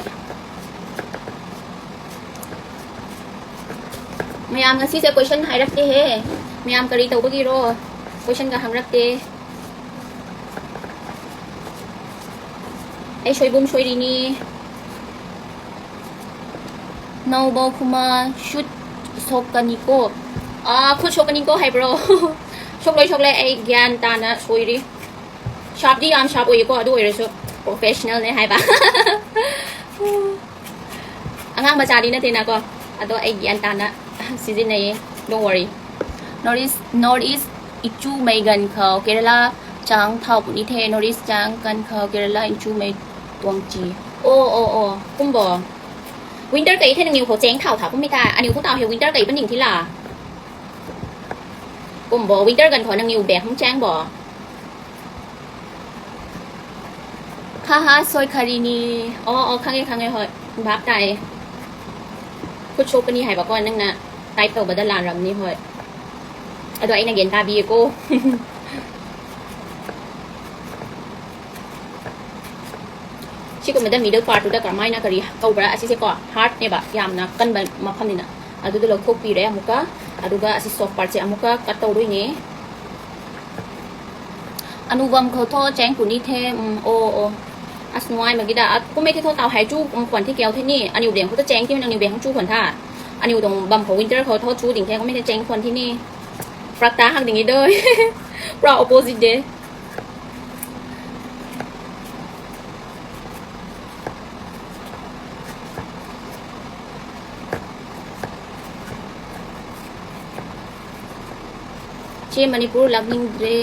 ꯃꯌꯥꯝ ꯉꯁꯤꯁꯦ question ꯍꯥꯏꯔꯛꯇꯦꯍꯦ꯫ ꯃꯌꯥꯝ ꯀꯔꯤ ꯇꯧꯕꯒꯤꯔꯣ? Questionꯒ ꯍꯪꯔꯛꯇꯦ꯫ ꯑꯩ ꯁꯣꯏꯕꯨꯝ ꯁꯣꯏꯔꯤꯅꯤ꯫ ꯅꯧꯕ ꯈꯨꯃꯥ ꯁꯨꯠ ꯁꯣꯛꯀꯅꯤꯀꯣ꯫ ꯑꯥ, ꯈꯨꯠ ꯁꯣꯛꯀꯅꯤꯀꯣ ꯍꯥꯏꯕ꯭ꯔꯣ? ꯁꯣꯛꯂꯣꯏ, ꯁꯣꯛꯂꯣꯏ, ꯑꯩ ꯒ꯭ꯌꯥꯟ ꯇꯥꯅ ꯁꯣꯏꯔꯤ꯫ ꯁꯥꯔꯞꯇꯤ ꯌꯥꯝ ꯁꯥꯔꯞ ꯑꯣꯏꯌꯦꯀꯣ, ꯑꯗꯨ ꯑꯣꯏꯔꯁꯨ ꯄ꯭ꯔꯣꯐꯦꯁꯅꯦꯜꯅꯦ ꯍꯥꯏꯕ꯫ ꯑꯉꯥꯡ ꯃꯆꯥꯗꯤ ꯅꯠꯇꯦꯅꯀꯣ, ꯑꯗꯣ ꯑꯩ ꯒ꯭ꯌꯥꯟ ꯇꯥꯅ ꯁꯤꯖꯤꯟꯅꯩꯌꯦ꯫ Don't worry. North East, North East ꯏꯆꯨ ꯃꯩꯒꯟ ꯈꯥꯎ ꯀꯦꯔꯂꯥ ꯆꯥꯡ ꯊꯥꯎ ꯄꯨꯅꯤ ꯊꯦ, North East ꯆꯥꯡ ꯀꯟ ꯈꯥꯎ ꯀꯦꯔꯂꯥ ꯏꯆꯨ ꯃꯩ ꯇꯣꯡꯆꯤ꯫ ꯑꯣ, ꯑꯣ, ꯑꯣ, ꯀꯨꯝꯕꯣ꯫ Winter ꯀꯩ ꯊꯦ ꯅꯪ ꯅꯤꯎ ꯈꯣ ꯆꯦꯡ ꯊꯥꯎ ꯊꯥ ꯀꯨꯝꯃꯤ ꯇꯥ, ꯑꯅꯤꯎ ꯈꯣ ꯇꯥꯎ ꯍꯦ winter ꯀꯩ ꯄꯅꯤꯡ ꯊꯤꯂꯥ꯫ ꯀꯨꯝꯕꯣ, winter ꯒꯟ ꯈꯣ ꯅꯪ ꯅꯤꯎ ꯕꯦꯛ ꯍꯨꯝ ꯆꯦꯡꯕꯣ꯫ ꯍꯥ ꯍꯥ, ꯁꯣꯏꯈꯔꯤꯅꯤ꯫ ꯑꯣ, ꯑꯣ, ꯈꯪꯉꯦ, ꯈꯪꯉꯦ, ꯍꯣꯏ꯫ ꯚꯥꯞ ꯇꯥꯏꯌꯦ꯫ ꯈꯨꯠ ꯁꯣꯛꯀꯅꯤ ꯍꯥꯏꯕꯀꯣ, ꯅꯪꯅ type ꯇꯧꯕꯗ ꯂꯥꯟꯔꯝꯅꯤ, ꯍꯣꯏ꯫ ꯑꯗꯣ ꯑꯩꯅ ꯒ꯭ꯌꯥꯟ ꯇꯥꯕꯤꯌꯦꯀꯣ꯫ ꯁꯤꯒꯨꯝꯕꯗ middle partꯇꯨꯗ ꯀꯔꯝꯍꯥꯏꯅ ꯀꯔꯤ ꯀꯧꯕ꯭ꯔꯥ? ꯑꯁꯤꯁꯦꯀꯣ, hardꯅꯦꯕ, ꯌꯥꯝꯅ ꯀꯟꯕ ꯃꯐꯝꯅꯤꯅ꯫ ꯑꯗꯨꯗꯣ ꯂꯧꯊꯣꯛꯄꯤꯔꯦ ꯑꯃꯨꯛꯀ, ꯑꯗꯨꯒ ꯑꯁꯤ soft partꯁꯦ ꯑꯃꯨꯛꯀ cut ꯇꯧꯗꯣꯏꯅꯦ꯫ ꯑꯅꯨꯕꯝ ꯈꯣꯊꯣ ꯆꯦꯡ ꯀꯨꯅꯤ ꯊꯦ, ꯎꯝ, ꯑꯣ, ꯑꯣ꯫ ꯑꯁ, ꯅꯨꯡꯉꯥꯏ ꯃꯒꯤꯗ, ꯑ, ꯀꯨꯝꯃꯩ ꯊꯦ ꯊꯣ ꯇꯥꯎ ꯍꯥꯏ ꯆꯨ, ꯎꯝ, ꯈꯣꯟ ꯊꯦ ꯀꯦꯎ ꯊꯦ ꯅꯤ, ꯑꯅꯤꯎ ꯕꯦꯡ ꯈꯨꯠꯇ ꯆꯦꯡ ꯊꯤꯕ, ꯑꯅꯤꯎ ꯕꯦꯡ ꯆꯨ ꯈꯣꯟ ꯊꯥ꯫ ꯑꯅꯤꯎ ꯗꯣꯡ ꯕꯝ ꯈꯣ winter ꯈꯣ ꯊꯣ ꯆꯨ ꯗꯤꯡ ꯊꯦ ꯀꯨꯝꯃꯩ ꯊꯦ ꯆꯦꯡ ꯈꯣꯟ ꯊꯤ ꯅꯤ꯫ ꯐꯔꯛ ꯇꯥ ꯍꯥꯡ ꯗꯤꯡ ꯏꯗꯣ꯫ ꯄꯨꯔꯥ opposite ꯗꯦ꯫ ꯆꯦ ꯃꯅꯤꯄꯨꯔ ꯂꯥꯛꯅꯤꯡꯗ꯭ꯔꯦ꯫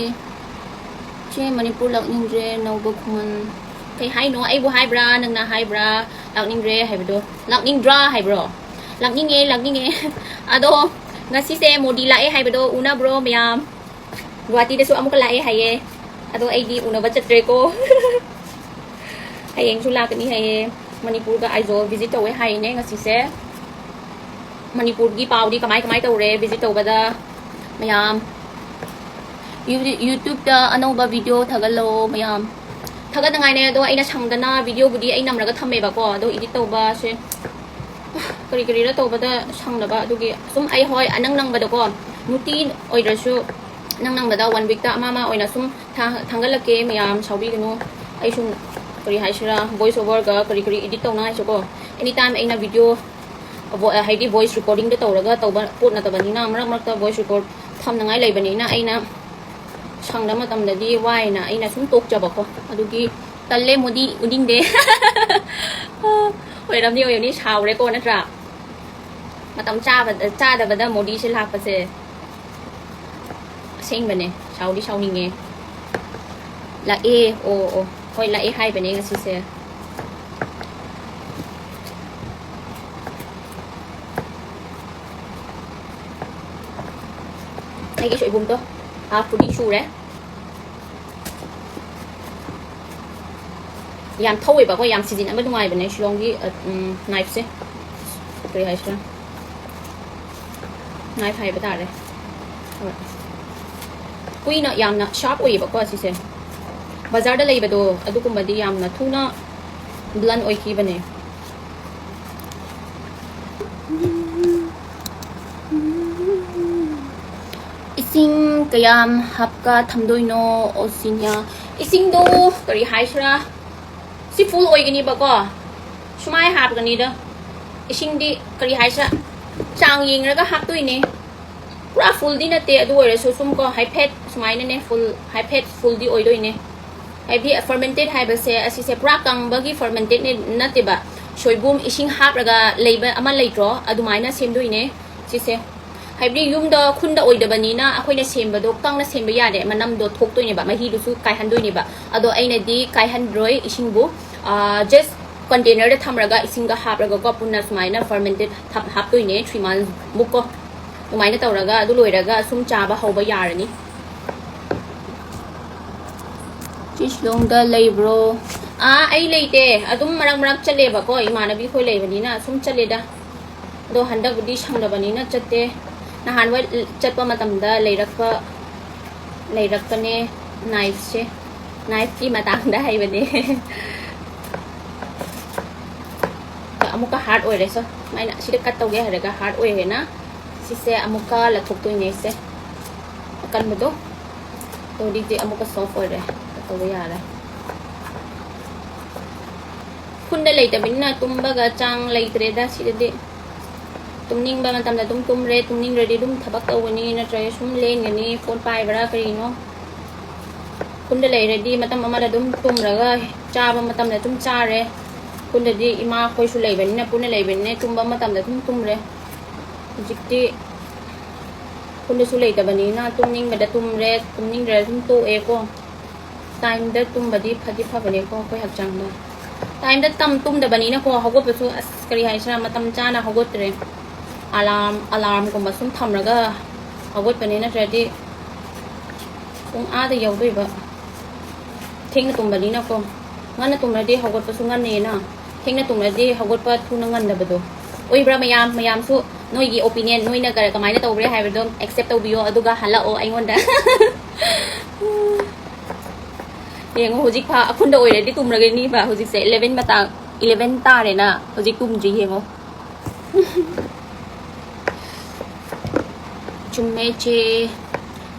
ꯆꯦ ꯃꯅꯤꯄꯨꯔ ꯂꯥꯛꯅꯤꯡꯗ꯭ꯔꯦ, ꯅꯧꯕ ꯈꯨꯃꯟ꯫ ꯀꯩ ꯍꯥꯏꯅꯣ? ꯑꯩꯕꯨ ꯍꯥꯏꯕ꯭ꯔꯥ? ꯅꯪꯅ ꯍꯥꯏꯕ꯭ꯔꯥ? ꯂꯥꯛꯅꯤꯡꯗ꯭ꯔꯦ ꯍꯥꯏꯕꯗꯣ꯫ ꯂꯥꯛꯅꯤꯡꯗ꯭ꯔꯥ ꯍꯥꯏꯕ꯭ꯔꯣ? ꯂꯥꯛꯅꯤꯡꯉꯦ, ꯂꯥꯛꯅꯤꯡꯉꯦ꯫ ꯑꯗꯣ ꯉꯁꯤꯁꯦ ꯃꯣꯗꯤ ꯂꯥꯛꯑꯦ ꯍꯥꯏꯕꯗꯣ ꯎꯅꯕ꯭ꯔꯣ ꯃꯌꯥꯝ? ꯒꯨꯍꯥꯇꯤꯗꯁꯨ ꯑꯃꯨꯛꯀ ꯂꯥꯛꯑꯦ ꯍꯥꯏꯌꯦ꯫ ꯑꯗꯣ ꯑꯩꯗꯤ ꯎꯅꯕ ꯆꯠꯇ꯭ꯔꯦꯀꯣ꯫ ꯍꯌꯦꯡꯁꯨ ꯂꯥꯛꯀꯅꯤ ꯍꯥꯏꯌꯦ꯫ ꯃꯅꯤꯄꯨꯔꯒ ꯑꯥꯏꯖꯣꯜ visit ꯇꯧꯋꯦ ꯍꯥꯏꯅꯦ ꯉꯁꯤꯁꯦ꯫ ꯃꯅꯤꯄꯨꯔꯒꯤ ꯄꯥꯎꯗꯤ ꯀꯃꯥꯏ ꯀꯃꯥꯏ ꯇꯧꯔꯦ visit ꯇꯧꯕꯗ ꯃꯌꯥꯝ? ꯌꯨ-, YouTubeꯇ ꯑꯅꯧꯕ video ꯊꯥꯒꯠꯂꯛꯑꯣ ꯃꯌꯥꯝ꯫ ꯊꯥꯒꯠꯅꯉꯥꯏꯅꯦ, ꯑꯗꯣ ꯑꯩꯅ ꯁꯪꯗꯅ videoꯕꯨꯗꯤ ꯑꯩ ꯅꯝꯔꯒ ꯊꯝꯃꯦꯕꯀꯣ, ꯑꯗꯣ edit ꯇꯧꯕꯁꯦ ꯀꯔꯤ ꯀꯔꯤꯔ ꯇꯧꯕꯗ ꯁꯪꯗꯕ, ꯑꯗꯨꯒꯤ ꯁꯨꯝ ꯑꯩ, ꯍꯣꯏ, ꯑꯅꯪ ꯅꯪꯕꯗꯀꯣ, ꯅꯨꯡꯇꯤ ꯑꯣꯏꯗ꯭ꯔꯁꯨ ꯅꯪ ꯅꯪꯕꯗ one weekꯇ ꯑꯃ ꯑꯃ ꯑꯣꯏꯅ ꯁꯨꯝ ꯊꯥ-, ꯊꯥꯡꯒꯠꯂꯛꯀꯦ ꯃꯌꯥꯝ, ꯁꯥꯎꯕꯤꯒꯅꯨ꯫ ꯑꯩ ꯁꯨꯝ ꯀꯔꯤ ꯍꯥꯏꯁꯤꯔꯥ, voice overꯒ ꯀꯔꯤ ꯀꯔꯤ edit ꯇꯧꯅꯉꯥꯏꯁꯨꯀꯣ, anytime ꯑꯩꯅ video ꯍꯥꯏꯗꯤ voice recordingꯗ ꯇꯧꯔꯒ ꯇꯧꯕ ꯄꯣꯠ ꯅꯠꯇꯕꯅꯤꯅ, ꯃꯔꯛ ꯃꯔꯛꯇ voice record ꯊꯝꯅꯉꯥꯏ ꯂꯩꯕꯅꯤꯅ ꯑꯩꯅ ꯁꯪꯗꯕ ꯃꯇꯝꯗꯗꯤ ꯋꯥꯏꯅ ꯑꯩꯅ ꯁꯨꯝ ꯇꯣꯛꯆꯕꯀꯣ꯫ ꯑꯗꯨꯒꯤ ꯇꯜꯂꯦ, ꯃꯣꯗꯤ ꯎꯅꯤꯡꯗꯦ꯫ ꯑꯣꯏꯔꯝꯅꯤ, ꯑꯣꯏꯔꯝꯅꯤ, ꯁꯥꯎꯔꯦꯀꯣ, ꯅꯠꯇ꯭ꯔꯥ? ꯃꯇꯝ ꯆꯥꯕ ꯆꯥꯗꯕꯗ ꯃꯣꯗꯤꯁꯦ ꯂꯥꯛꯄꯁꯦ ꯑꯁꯦꯡꯕꯅꯦ꯫ ꯁꯥꯎꯗꯤ ꯁꯥꯎꯅꯤꯡꯉꯦ꯫ ꯂꯥꯛꯑꯦ꯫ ꯑꯣ, ꯑꯣ, ꯍꯣꯏ, ꯂꯥꯛꯑꯦ ꯍꯥꯏꯕꯅꯦ ꯉꯁꯤꯁꯦ꯫ ꯑꯩꯒꯤ ꯁꯣꯏꯕꯨꯝꯗꯣ halfꯄꯨꯗꯤ ꯁꯨꯔꯦ꯫ ꯌꯥꯝ ꯊꯧꯋꯦꯕꯀꯣ, ꯌꯥꯝ ꯁꯤꯖꯤꯟꯅꯕ ꯅꯨꯡꯉꯥꯏꯕꯅꯦ ꯁꯤꯂꯣꯡꯒꯤ, ꯑ, ꯎꯝ, knifeꯁꯦ꯫ ꯀꯔꯤ ꯍꯥꯏꯁꯤꯔꯥ? Knife ꯍꯥꯏꯕ ꯇꯥꯔꯦ꯫ ꯍꯣꯏ꯫ ꯀꯨꯏꯅ ꯌꯥꯝꯅ sharp ꯑꯣꯏꯌꯦꯕꯀꯣ ꯁꯤꯁꯦ꯫ ꯕꯖꯥꯔꯗ ꯂꯩꯕꯗꯣ ꯑꯗꯨꯒꯨꯝꯕꯗꯤ ꯌꯥꯝꯅ ꯊꯨꯅ blunt ꯑꯣꯏꯈꯤꯕꯅꯦ꯫ ꯏꯁꯤꯡ ꯀꯌꯥꯝ ꯍꯥꯞꯀ ꯊꯝꯗꯣꯏꯅꯣ, ꯑꯣꯁꯤꯅꯤꯌꯥ? ꯏꯁꯤꯡꯗꯣ ꯀꯔꯤ ꯍꯥꯏꯁꯤꯔꯥ, ꯁꯤ full ꯑꯣꯏꯒꯅꯤꯕꯀꯣ꯫ ꯁꯨꯃꯥꯏ ꯍꯥꯞꯀꯅꯤꯗ꯫ ꯏꯁꯤꯡꯗꯤ ꯀꯔꯤ ꯍꯥꯏꯁꯤꯔꯥ, ꯆꯥꯡ ꯌꯦꯡꯔꯒ ꯍꯥꯞꯇꯣꯏꯅꯦ꯫ ꯄꯨꯔꯥ fullꯗꯤ ꯅꯠꯇꯦ, ꯑꯗꯨ ꯑꯣꯏꯔꯁꯨ ꯁꯨꯝ ꯀꯣ, ꯍꯥꯏꯐꯦꯠ ꯁꯨꯃꯥꯏꯅꯅꯦ, full, ꯍꯥꯏꯐꯦꯠ fullꯗꯤ ꯑꯣꯏꯗꯣꯏꯅꯦ꯫ ꯍꯥꯏꯗꯤ fermented ꯍꯥꯏꯕꯁꯦ ꯑꯁꯤꯁꯦ ꯄꯨꯔꯥ ꯀꯪꯕꯒꯤ fermented ꯅꯠꯇꯦꯕ, ꯁꯣꯏꯕꯨꯝ ꯏꯁꯤꯡ ꯍꯥꯞꯂꯒ ꯂꯩꯕ ꯑꯃ ꯂꯩꯇ꯭ꯔꯣ, ꯑꯗꯨꯃꯥꯏꯅ ꯁꯦꯝꯗꯣꯏꯅꯦ ꯁꯤꯁꯦ꯫ ꯍꯥꯏꯕꯗꯤ ꯌꯨꯝꯗ ꯈꯨꯟꯗ ꯑꯣꯏꯗꯕꯅꯤꯅ ꯑꯩꯈꯣꯏꯅ ꯁꯦꯝꯕꯗꯣ ꯀꯪꯅ ꯁꯦꯝꯕ ꯌꯥꯗꯦ, ꯃꯅꯝꯗꯣ ꯊꯣꯛꯇꯣꯏꯅꯦꯕ, ꯃꯍꯤꯗꯨꯁꯨ ꯀꯥꯏꯍꯟꯗꯣꯏꯅꯦꯕ꯫ ꯑꯗꯣ ꯑꯩꯅꯗꯤ ꯀꯥꯏꯍꯟꯗ꯭ꯔꯣꯏ ꯏꯁꯤꯡꯕꯨ, just containerꯗ ꯊꯝꯃꯒ ꯏꯁꯤꯡꯒ ꯍꯥꯞꯂꯒꯀꯣ ꯄꯨꯟꯅ ꯁꯨꯃꯥꯏꯅ fermented ꯍꯥꯞꯇꯣꯏꯅꯦ three months ꯃꯨꯛꯀꯣ꯫ ꯑꯗꯨꯃꯥꯏꯅ ꯇꯧꯔꯒ ꯑꯗꯨ ꯂꯣꯏꯔꯒ ꯁꯨꯝ ꯆꯥꯕ ꯍꯧꯕ ꯌꯥꯔꯅꯤ꯫ ꯆꯦ ꯁꯤꯂꯣꯡꯗ ꯂꯩꯕ꯭ꯔꯣ? ꯑꯥ, ꯑꯩ ꯂꯩꯇꯦ꯫ ꯑꯗꯨꯝ ꯃꯔꯛ ꯃꯔꯛ ꯆꯠꯂꯦꯕꯀꯣ, ꯏꯃꯥꯟꯅꯕꯤ ꯈꯣꯏ ꯂꯩꯕꯅꯤꯅ ꯁꯨꯝ ꯆꯠꯂꯦꯗ꯫ ꯑꯗꯣ ꯍꯟꯗꯛꯄꯨꯗꯤ ꯁꯪꯗꯕꯅꯤꯅ ꯆꯠꯇꯦ꯫ ꯅꯍꯥꯟꯋꯥꯏ ꯆꯠꯄ ꯃꯇꯝꯗ ꯂꯩꯔꯛꯄ, ꯂꯩꯔꯛꯄꯅꯦ knifeꯁꯦ꯫ Knifeꯀꯤ ꯃꯇꯥꯡꯗ ꯍꯥꯏꯕꯅꯦ꯫ ꯑꯃꯨꯛꯀ hard ꯑꯣꯏꯔꯦ꯫ So, ꯁꯨꯃꯥꯏꯅ ꯁꯤꯗ cut ꯇꯧꯒꯦ ꯍꯥꯏꯔꯒ hard ꯑꯣꯏꯔꯦꯅ ꯁꯤꯁꯦ ꯑꯃꯨꯛꯀ ꯂꯧꯊꯣꯛꯇꯣꯏꯅꯦ ꯑꯩꯁꯦ꯫ ꯑꯀꯟꯕꯗꯣ꯫ ꯑꯗꯣ ꯍꯧꯖꯤꯛꯇꯤ ꯑꯃꯨꯛꯀ soft ꯑꯣꯏꯔꯦ꯫ Cut ꯇꯧꯕ ꯌꯥꯔꯦ꯫ ꯈꯨꯟꯗ ꯂꯩꯇꯕꯅꯤꯅ ꯇꯨꯝꯕꯒ ꯆꯥꯡ ꯂꯩꯇ꯭ꯔꯦꯗ ꯁꯤꯗꯗꯤ꯫ ꯇꯨꯝꯅꯤꯡꯕ ꯃꯇꯝꯗ ꯑꯗꯨꯝ ꯇꯨꯝꯔꯦ, ꯇꯨꯝꯅꯤꯡꯗ꯭ꯔꯗꯤ ꯑꯗꯨꯝ ꯊꯕꯛ ꯇꯧꯒꯅꯤ, ꯅꯠꯇ꯭ꯔꯒ ꯁꯨꯝ ꯂꯦꯟꯒꯅꯤ, ꯐꯣꯟ ꯄꯥꯏꯕ꯭ꯔꯥ ꯀꯔꯤꯅꯣ꯫ ꯈꯨꯟꯗ ꯂꯩꯔꯗꯤ ꯃꯇꯝ ꯑꯃꯗ ꯑꯗꯨꯝ ꯇꯨꯝꯔꯒ, ꯆꯥꯕ ꯃꯇꯝꯗ ꯑꯗꯨꯝ ꯆꯥꯔꯦ꯫ ꯈꯨꯟꯗꯗꯤ ꯏꯃꯥ ꯑꯩꯈꯣꯏꯁꯨ ꯂꯩꯕꯅꯤꯅ, ꯄꯨꯟꯅ ꯂꯩꯕꯅꯤꯅ, ꯇꯨꯝꯕ ꯃꯇꯝꯗ ꯑꯗꯨꯝ ꯇꯨꯝꯔꯦ꯫ ꯍꯧꯖꯤꯛꯇꯤ ꯈꯨꯟꯗꯁꯨ ꯂꯩꯇꯕꯅꯤꯅ ꯇꯨꯝꯅꯤꯡꯕꯗ ꯇꯨꯝꯔꯦ, ꯇꯨꯝꯅꯤꯡꯗ꯭ꯔ ꯑꯗꯨꯝ ꯇꯣꯛꯑꯦꯀꯣ꯫ ꯇꯥꯏꯝꯗ ꯇꯨꯝꯕꯗꯤ ꯐꯗꯤ ꯐꯕꯅꯦꯀꯣ ꯑꯩꯈꯣꯏ ꯍꯛꯆꯥꯡꯗ꯫ ꯇꯥꯏꯝꯗ ꯇꯝ ꯇꯨꯝꯗꯕꯅꯤꯅꯀꯣ, ꯍꯧꯒꯠꯄꯁꯨ ꯑꯁ ꯀꯔꯤ ꯍꯥꯏꯁꯤꯔꯥ, ꯃꯇꯝ ꯆꯥꯅ ꯍꯧꯒꯠꯇ꯭ꯔꯦ꯫ ꯑꯂꯥꯔꯝ, ꯑꯂꯥꯔꯝꯒꯨꯝꯕ ꯁꯨꯝ ꯊꯝꯔꯒ ꯍꯧꯒꯠꯄꯅꯦ, ꯅꯠꯇ꯭ꯔꯗꯤ ꯄꯨꯡ ꯑꯥꯗ ꯌꯧꯗꯣꯏꯕ꯫ ꯊꯦꯡꯅ ꯇꯨꯝꯕꯅꯤꯅꯀꯣ꯫ ꯉꯟꯅ ꯇꯨꯝꯔꯗꯤ ꯍꯧꯒꯠꯄꯁꯨ ꯉꯟꯅꯦꯅ, ꯊꯦꯡꯅ ꯇꯨꯝꯔꯗꯤ ꯍꯧꯒꯠꯄ ꯊꯨꯅ ꯉꯟꯗꯕꯗꯣ ꯑꯣꯏꯕ꯭ꯔꯥ? ꯃꯌꯥꯝ, ꯃꯌꯥꯝꯁꯨ ꯅꯣꯏꯒꯤ ꯑꯣꯄꯤꯅꯤꯌꯟ, ꯅꯣꯏꯅ ꯀ-, ꯀꯃꯥꯏꯅ ꯇꯧꯕ꯭ꯔꯦ ꯍꯥꯏꯕꯗꯣ ꯑꯦꯛꯁꯦꯞ ꯇꯧꯕꯤꯌꯣ, ꯑꯗꯨꯒ ꯍꯜꯂꯛꯑꯣ ꯑꯩꯉꯣꯟꯗ꯫ ꯌꯦꯡꯉꯣ, ꯍꯧꯖꯤꯛ ꯐꯥ-, ꯑꯩꯈꯣꯏꯗ ꯑꯣꯏꯔꯗꯤ ꯇꯨꯝꯔꯒꯅꯤꯕ꯫ ꯍꯧꯖꯤꯛꯁꯦ eleven ꯃꯇꯥꯡ, eleven ꯇꯥꯔꯦꯅ, ꯍꯧꯖꯤꯛ ꯇꯨꯝꯗ꯭ꯔꯤ, ꯌꯦꯡꯉꯣ꯫ ꯆꯨꯝꯃꯦ ꯆꯦ,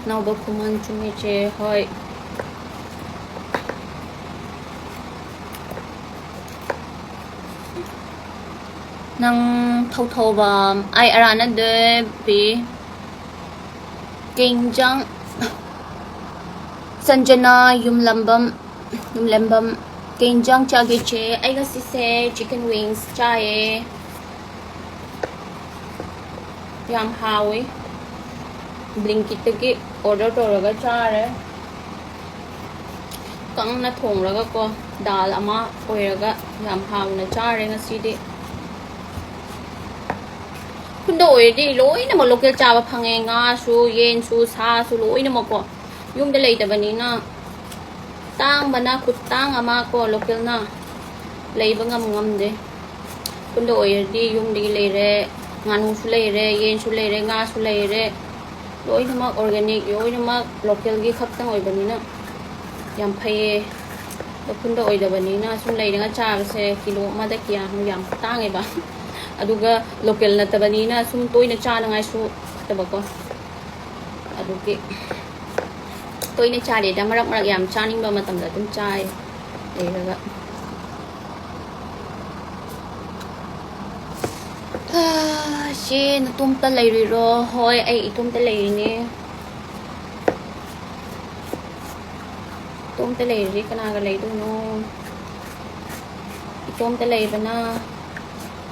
ꯅꯧꯕ ꯈꯨꯃꯟ, ꯆꯨꯝꯃꯦ ꯆꯦ, ꯍꯣꯏ꯫ ꯅꯪ ꯊꯧꯊꯧꯕ, ꯑꯩ ꯑꯔꯥꯅ ꯗꯦꯕꯤ꯫ ꯀꯩ ꯏꯟꯖꯥꯡ? ꯁꯟꯖꯅꯥ ꯌꯨꯝꯂꯝꯕꯝ, ꯌꯨꯝꯂꯝꯕꯝ꯫ ꯀꯩ ꯏꯟꯖꯥꯡ ꯆꯥꯒꯦ ꯆꯦ? ꯑꯩ ꯉꯁꯤꯁꯦ chicken wings ꯆꯥꯏꯌꯦ꯫ ꯌꯥꯝ ꯍꯥꯎꯋꯤ꯫ Blinkitꯇꯒꯤ order ꯇꯧꯔꯒ ꯆꯥꯔꯦ꯫ ꯀꯪꯅ ꯊꯣꯡꯂꯒꯀꯣ, ꯗꯥꯜ ꯑꯃ ꯑꯣꯏꯔꯒ ꯌꯥꯝ ꯍꯥꯎꯅ ꯆꯥꯔꯦ ꯉꯁꯤꯗꯤ꯫ ꯈꯨꯟꯗ ꯑꯣꯏꯔꯗꯤ ꯂꯣꯏꯅꯃꯛ local ꯆꯥꯕ ꯐꯪꯉꯦ, ꯉꯥꯁꯨ, ꯌꯦꯟꯁꯨ, ꯁꯥꯁꯨ, ꯂꯣꯏꯅꯃꯛꯀꯣ꯫ ꯌꯨꯝꯗ ꯂꯩꯇꯕꯅꯤꯅ ꯇꯥꯡꯕꯅ ꯈꯨꯠꯇꯥꯡ ꯑꯃ ꯀꯣ, localꯅ ꯂꯩꯕ ꯉꯝ ꯉꯝꯗꯦ꯫ ꯈꯨꯟꯗ ꯑꯣꯏꯔꯗꯤ ꯌꯨꯝꯗꯒꯤ ꯂꯩꯔꯦ, ꯉꯥꯅꯨꯁꯨ ꯂꯩꯔꯦ, ꯌꯦꯟꯁꯨ ꯂꯩꯔꯦ, ꯉꯥꯁꯨ ꯂꯩꯔꯦ, ꯂꯣꯏꯅꯃꯛ organic, ꯂꯣꯏꯅꯃꯛ localꯒꯤ ꯈꯛꯇꯪ ꯑꯣꯏꯕꯅꯤꯅ ꯌꯥꯝ ꯐꯩꯌꯦ꯫ ꯑꯗꯣ ꯈꯨꯟꯗ ꯑꯣꯏꯗꯕꯅꯤꯅ ꯁꯨꯝ ꯂꯩꯔꯒ ꯆꯥꯕꯁꯦ ꯀꯤꯂꯣ ꯑꯃꯗ ꯀꯌꯥꯅꯣ ꯌꯥꯝ ꯇꯥꯡꯉꯦꯕ꯫ ꯑꯗꯨꯒ local ꯅꯠꯇꯕꯅꯤꯅ ꯁꯨꯝ ꯇꯣꯏꯅ ꯆꯥꯅꯉꯥꯏꯁꯨ ꯐꯠꯇꯕꯀꯣ꯫ ꯑꯗꯨꯒꯤ ꯇꯣꯏꯅ ꯆꯥꯗꯦꯗ, ꯃꯔꯛ ꯃꯔꯛ ꯌꯥꯝ ꯆꯥꯅꯤꯡꯕ ꯃꯇꯝꯗ ꯑꯗꯨꯝ ꯆꯥꯏ ꯂꯩꯔꯒ꯫ ꯏꯆꯦ, ꯅꯇꯣꯝꯇ ꯂꯩꯔꯤꯔꯣ? ꯍꯣꯏ, ꯑꯩ ꯏꯇꯣꯝꯇ ꯂꯩꯔꯤꯅꯦ꯫ ꯏꯇꯣꯝꯇ ꯂꯩꯔꯗꯤ ꯀꯅꯥꯒ ꯂꯩꯗꯣꯏꯅꯣ? ꯏꯇꯣꯝꯇ ꯂꯩꯕꯅ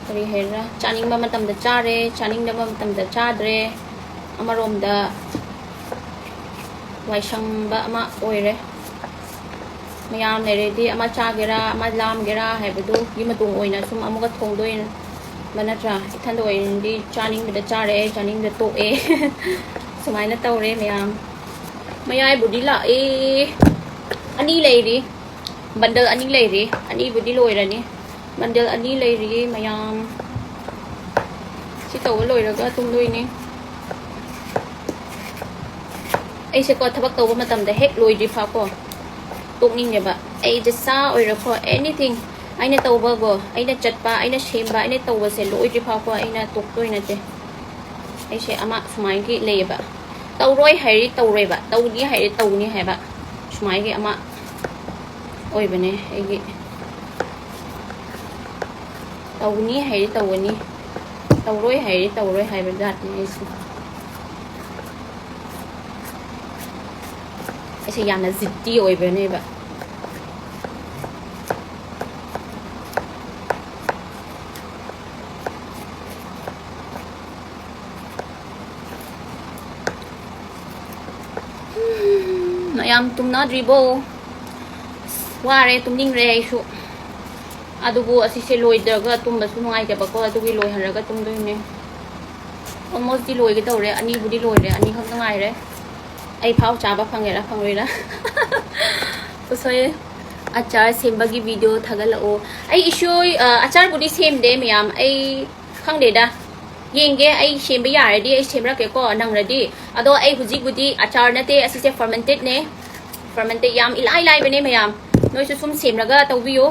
ꯀꯔꯤ ꯍꯥꯏꯔꯥ, ꯆꯥꯅꯤꯡꯕ ꯃꯇꯝꯗ ꯆꯥꯔꯦ, ꯆꯥꯅꯤꯡꯗꯕ ꯃꯇꯝꯗ ꯆꯥꯗ꯭ꯔꯦ꯫ ꯑꯃꯔꯣꯝꯗ ꯋꯥꯏꯁꯪꯕ ꯑꯃ ꯑꯣꯏꯔꯦ꯫ ꯃꯌꯥꯝ ꯂꯩꯔꯗꯤ ꯑꯃ ꯆꯥꯒꯦꯔꯥ, ꯑꯃ ꯂꯥꯝꯒꯦꯔꯥ ꯍꯥꯏꯕꯗꯨꯒꯤ ꯃꯇꯨꯡ ꯑꯣꯏꯅ ꯁꯨꯝ ꯑꯃꯨꯛꯀ ꯊꯣꯡꯗꯣꯏꯕ ꯅꯠꯇ꯭ꯔꯥ? ꯏꯊꯟꯗ ꯑꯣꯏꯔꯗꯤ ꯆꯥꯅꯤꯡꯕꯗ ꯆꯥꯔꯦ, ꯆꯥꯅꯤꯡꯕꯗ ꯇꯣꯛꯑꯦ꯫ ꯁꯨꯃꯥꯏꯅ ꯇꯧꯔꯦ ꯃꯌꯥꯝ꯫ ꯃꯌꯥꯏꯕꯨꯗꯤ ꯂꯥꯛꯑꯦ꯫ ꯑꯅꯤ ꯂꯩꯔꯤ꯫ Bundle ꯑꯅꯤ ꯂꯩꯔꯤ꯫ ꯑꯅꯤꯕꯨꯗꯤ ꯂꯣꯏꯔꯅꯤ꯫ Bundle ꯑꯅꯤ ꯂꯩꯔꯤ ꯃꯌꯥꯝ꯫ ꯁꯤ ꯇꯧꯕ ꯂꯣꯏꯔꯒ ꯇꯨꯝꯗꯣꯏꯅꯦ꯫ ꯑꯩꯁꯦꯀꯣ, ꯊꯕꯛ ꯇꯧꯕ ꯃꯇꯝꯗ ꯍꯦꯛ ꯂꯣꯏꯗ꯭ꯔꯤ ꯐꯥꯎꯀꯣ ꯇꯣꯛꯅꯤꯡꯗꯦꯕ꯫ ꯑꯩ ꯖꯁꯥ ꯑꯣꯏꯔꯣꯀꯣ, anything, ꯑꯩꯅ ꯇꯧꯕꯀꯣ, ꯑꯩꯅ ꯆꯠꯄ, ꯑꯩꯅ ꯁꯦꯝꯕ, ꯑꯩꯅ ꯇꯧꯕꯁꯦ ꯂꯣꯏꯗ꯭ꯔꯤ ꯐꯥꯎꯀꯣ ꯑꯩꯅ ꯇꯣꯛꯇꯣꯏ ꯅꯠꯇꯦ꯫ ꯑꯩꯁꯦ ꯑꯃ ꯁꯨꯃꯥꯏꯒꯤ ꯂꯩꯌꯦꯕ, ꯇꯧꯔꯣꯏ ꯍꯥꯏꯔꯤ ꯇꯧꯔꯣꯏꯕ, ꯇꯧꯅꯤ ꯍꯥꯏꯔꯤ ꯇꯧꯅꯤ ꯍꯥꯏꯕ, ꯁꯨꯃꯥꯏꯒꯤ ꯑꯃ ꯑꯣꯏꯕꯅꯦ ꯑꯩꯒꯤ꯫ ꯇꯧꯅꯤ ꯍꯥꯏꯔꯤ ꯇꯧꯒꯅꯤ, ꯇꯧꯔꯣꯏ ꯍꯥꯏꯔꯤ ꯇꯧꯔꯣꯏ ꯍꯥꯏꯕ ꯖꯥꯠꯅꯤ ꯑꯩꯁꯦ꯫ ꯑꯩꯁꯦ ꯌꯥꯝꯅ ꯖꯤꯠꯇꯤ ꯑꯣꯏꯕꯅꯦꯕ꯫ ꯃꯌꯥꯝ ꯇꯨꯝꯅꯗ꯭ꯔꯤꯕꯣ? ꯑꯁ, ꯋꯥꯔꯦ, ꯇꯨꯝꯅꯤꯡꯔꯦ ꯑꯩꯁꯨ꯫ ꯑꯗꯨꯕꯨ ꯑꯁꯤꯁꯦ ꯂꯣꯏꯗ꯭ꯔꯒ ꯇꯨꯝꯕꯁꯨ ꯅꯨꯡꯉꯥꯏꯇꯕꯀꯣ, ꯑꯗꯨꯒꯤ ꯂꯣꯏꯍꯜꯂꯒ ꯇꯨꯝꯗꯣꯏꯅꯦ꯫ Almost ꯗꯤ ꯂꯣꯏꯒꯦ ꯇꯧꯔꯦ, ꯑꯅꯤꯕꯨꯗꯤ ꯂꯣꯏꯔꯦ, ꯑꯅꯤꯈꯛꯇ ꯉꯥꯏꯔꯦ꯫ ꯑꯩ ꯐꯥꯎ ꯆꯥꯕ ꯐꯪꯒꯦꯔꯥ ꯐꯪꯂꯣꯏꯔꯥ꯫ ꯎꯁꯣꯏ ꯑꯆꯥꯔ ꯁꯦꯝꯕꯒꯤ video ꯊꯥꯒꯠꯂꯛꯑꯣ꯫ ꯑꯩ ꯏꯁꯣꯏ, ꯑ, ꯑꯆꯥꯔꯕꯨꯗꯤ ꯁꯦꯝꯗꯦ ꯃꯌꯥꯝ, ꯑꯩ ꯈꯪꯗꯦꯗ꯫ ꯌꯦꯡꯒꯦ, ꯑꯩ ꯁꯦꯝꯕ ꯌꯥꯔꯗꯤ ꯑꯩ ꯁꯦꯝꯔꯛꯀꯦꯀꯣ, ꯅꯪꯔꯗꯤ꯫ ꯑꯗꯣ ꯑꯩ ꯍꯧꯖꯤꯛꯄꯨꯗꯤ ꯑꯆꯥꯔ ꯅꯠꯇꯦ, ꯑꯁꯤꯁꯦ fermented ꯅꯦ꯫ Fermented ꯌꯥꯝ ꯏꯂꯥꯏ ꯂꯥꯏꯕꯅꯦ ꯃꯌꯥꯝ꯫ ꯅꯣꯏꯁꯨ ꯁꯨꯝ ꯁꯦꯝꯔꯒ ꯇꯧꯕꯤꯌꯨ꯫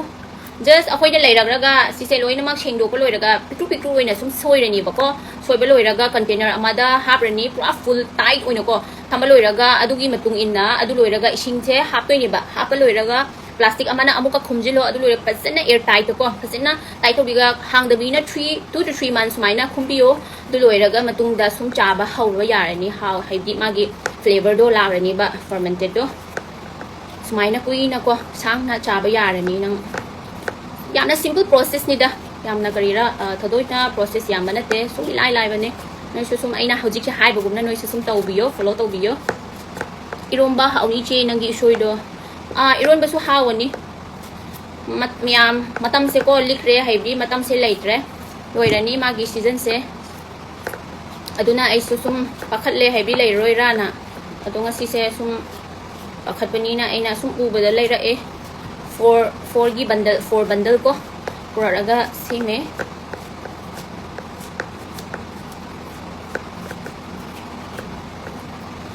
Just ꯑꯩꯈꯣꯏꯅ ꯂꯩꯔꯛꯂꯒ ꯁꯤꯁꯦ ꯂꯣꯏꯅꯃꯛ ꯁꯦꯡꯗꯣꯛꯄ ꯂꯣꯏꯔꯒ ꯄꯤꯛꯇ꯭ꯔꯨ ꯄꯤꯛꯇ꯭ꯔꯨ ꯑꯣꯏꯅ ꯁꯨꯝ ꯁꯣꯏꯔꯅꯤꯕꯀꯣ꯫ ꯁꯣꯏꯕ ꯂꯣꯏꯔꯒ container ꯑꯃꯗ ꯍꯥꯞꯔꯅꯤ, ꯄꯨꯔꯥ full tight ꯑꯣꯏꯅꯀꯣ꯫ ꯊꯝꯕ ꯂꯣꯏꯔꯒ ꯑꯗꯨꯒꯤ ꯃꯇꯨꯡ ꯏꯟꯅ ꯑꯗꯨ ꯂꯣꯏꯔꯒ ꯏꯁꯤꯡꯁꯦ ꯍꯥꯞꯇꯣꯏꯅꯦꯕ꯫ ꯍꯥꯞꯄ ꯂꯣꯏꯔꯒ ꯄ꯭ꯂꯥꯁꯇꯤꯛ ꯑꯃꯅ ꯑꯃꯨꯛꯀ ꯈꯨꯝꯖꯤꯜꯂꯣ꯫ ꯑꯗꯨ ꯂꯣꯏꯔꯒ ꯐꯖꯅ air tight ꯀꯣ, ꯐꯖꯅ tight ꯇꯧꯕꯤꯒ, ꯍꯥꯡꯗꯕꯤꯅ three, two to three months ꯁꯨꯃꯥꯏꯅ ꯈꯨꯝꯕꯤꯌꯣ꯫ ꯑꯗꯨ ꯂꯣꯏꯔꯒ ꯃꯇꯨꯡꯗ ꯁꯨꯝ ꯆꯥꯕ ꯍꯧꯕ ꯌꯥꯔꯅꯤ꯫ ꯍꯥꯎ, ꯍꯥꯏꯕꯗꯤ ꯃꯥꯒꯤ flavourꯗꯣ ꯂꯥꯛꯂꯅꯤꯕ, fermentedꯗꯣ꯫ ꯁꯨꯃꯥꯏꯅ ꯀꯨꯏꯅꯀꯣ, ꯁꯥꯡꯅ ꯆꯥꯕ ꯌꯥꯔꯅꯤ ꯅꯪ꯫ ꯌꯥꯝꯅ simple processꯅꯤꯗ, ꯌꯥꯝꯅ ꯀꯔꯤꯔꯥ, ꯑ, ꯊꯣꯏꯗꯣꯛꯅ process ꯌꯥꯝꯕ ꯅꯠꯇꯦ, ꯁꯨꯝ ꯏꯂꯥꯏ ꯂꯥꯏꯕꯅꯦ꯫ ꯅꯣꯏꯁꯨ ꯁꯨꯝ ꯑꯩꯅ ꯍꯧꯖꯤꯛꯁꯦ ꯍꯥꯏꯕꯒꯨꯝꯅ ꯅꯣꯏꯁꯨ ꯁꯨꯝ ꯇꯧꯕꯤꯌꯣ, follow ꯇꯧꯕꯤꯌꯣ꯫ ꯏꯔꯣꯝꯕ ꯍꯥꯎꯅꯤ ꯏꯆꯦ, ꯅꯪꯒꯤ ꯎꯁꯣꯏꯗꯣ꯫ ꯑꯥ, ꯏꯔꯣꯟꯕꯁꯨ ꯍꯥꯎꯒꯅꯤ꯫ ꯃꯠ-, ꯃꯌꯥꯝ, ꯃꯇꯝꯁꯦꯀꯣ ꯂꯤꯛꯈ꯭ꯔꯦ, ꯍꯥꯏꯕꯗꯤ ꯃꯇꯝꯁꯦ ꯂꯩꯇ꯭ꯔꯦ, ꯂꯣꯏꯔꯅꯤ ꯃꯥꯒꯤ seasonꯁꯦ꯫ ꯑꯗꯨꯅ ꯑꯩꯁꯨ ꯁꯨꯝ ꯄꯥꯈꯠꯂꯦ, ꯍꯥꯏꯕꯗꯤ ꯂꯩꯔꯔꯣꯏꯔꯥꯅ꯫ ꯑꯗꯣ ꯉꯁꯤꯁꯦ ꯁꯨꯝ ꯄꯥꯈꯠꯄꯅꯤꯅ ꯑꯩꯅ ꯁꯨꯝ ꯎꯕꯗ ꯂꯩꯔꯛꯑꯦ꯫ Four, fourꯒꯤ bundle, four bundle ꯀꯣ, ꯄꯨꯔꯛꯑꯒ ꯁꯦꯝꯃꯦ꯫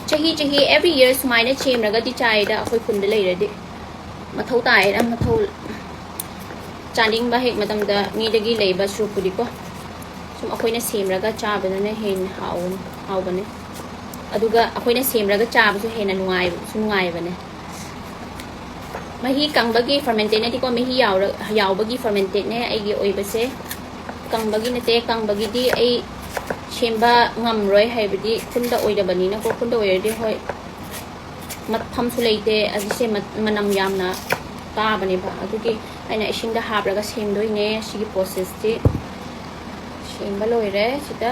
ꯆꯍꯤ ꯆꯍꯤ, every year ꯁꯨꯃꯥꯏꯅ ꯁꯦꯝꯔꯒꯗꯤ ꯆꯥꯏꯗ, ꯑꯩꯈꯣꯏ ꯈꯨꯟꯗ ꯂꯩꯔꯗꯤ꯫ ꯃꯊꯧ ꯇꯥꯏꯌꯦꯅ, ꯃꯊꯧ, ꯆꯥꯅꯤꯡꯕ ꯍꯦꯛ ꯃꯇꯝꯗ ꯃꯤꯗꯒꯤ ꯂꯩꯕ ꯁꯔꯨꯛꯄꯨꯗꯤꯀꯣ, ꯁꯨꯝ ꯑꯩꯈꯣꯏꯅ ꯁꯦꯝꯔꯒ ꯆꯥꯕꯗꯅ ꯍꯦꯟꯅ ꯍꯥꯎꯕꯅꯤ, ꯍꯥꯎꯕꯅꯦ꯫ ꯑꯗꯨꯒ ꯑꯩꯈꯣꯏꯅ ꯁꯦꯝꯔꯒ ꯆꯥꯕꯁꯨ ꯍꯦꯟꯅ ꯅꯨꯡꯉꯥꯏꯕꯁꯨ ꯅꯨꯡꯉꯥꯏꯕꯅꯦ꯫ ꯃꯍꯤ ꯀꯪꯕꯒꯤ fermented ꯅꯠꯇꯦꯀꯣ, ꯃꯍꯤ ꯌꯥꯎꯔ-, ꯌꯥꯎꯕꯒꯤ fermentedꯅꯦ ꯑꯩꯒꯤ ꯑꯣꯏꯕꯁꯦ꯫ ꯀꯪꯕꯒꯤ ꯅꯠꯇꯦ, ꯀꯪꯕꯒꯤꯗꯤ ꯑꯩ ꯁꯦꯝꯕ ꯉꯝꯔꯣꯏ, ꯍꯥꯏꯕꯗꯤ ꯈꯨꯟꯗ ꯑꯣꯏꯗꯕꯅꯤꯅꯀꯣ꯫ ꯈꯨꯟꯗ ꯑꯣꯏꯔꯗꯤ ꯍꯣꯏ, ꯃꯐꯝꯁꯨ ꯂꯩꯇꯦ꯫ ꯑꯁꯤꯁꯦ ꯃ-, ꯃꯅꯝ ꯌꯥꯝꯅ ꯀꯥꯕꯅꯦꯕ, ꯑꯗꯨꯒꯤ ꯑꯩꯅ ꯏꯁꯤꯡꯗ ꯍꯥꯞꯂꯒ ꯁꯦꯝꯗꯣꯏꯅꯦ꯫ ꯁꯤꯒꯤ processꯁꯤ ꯁꯦꯝꯕ ꯂꯣꯏꯔꯦ꯫ ꯁꯤꯗ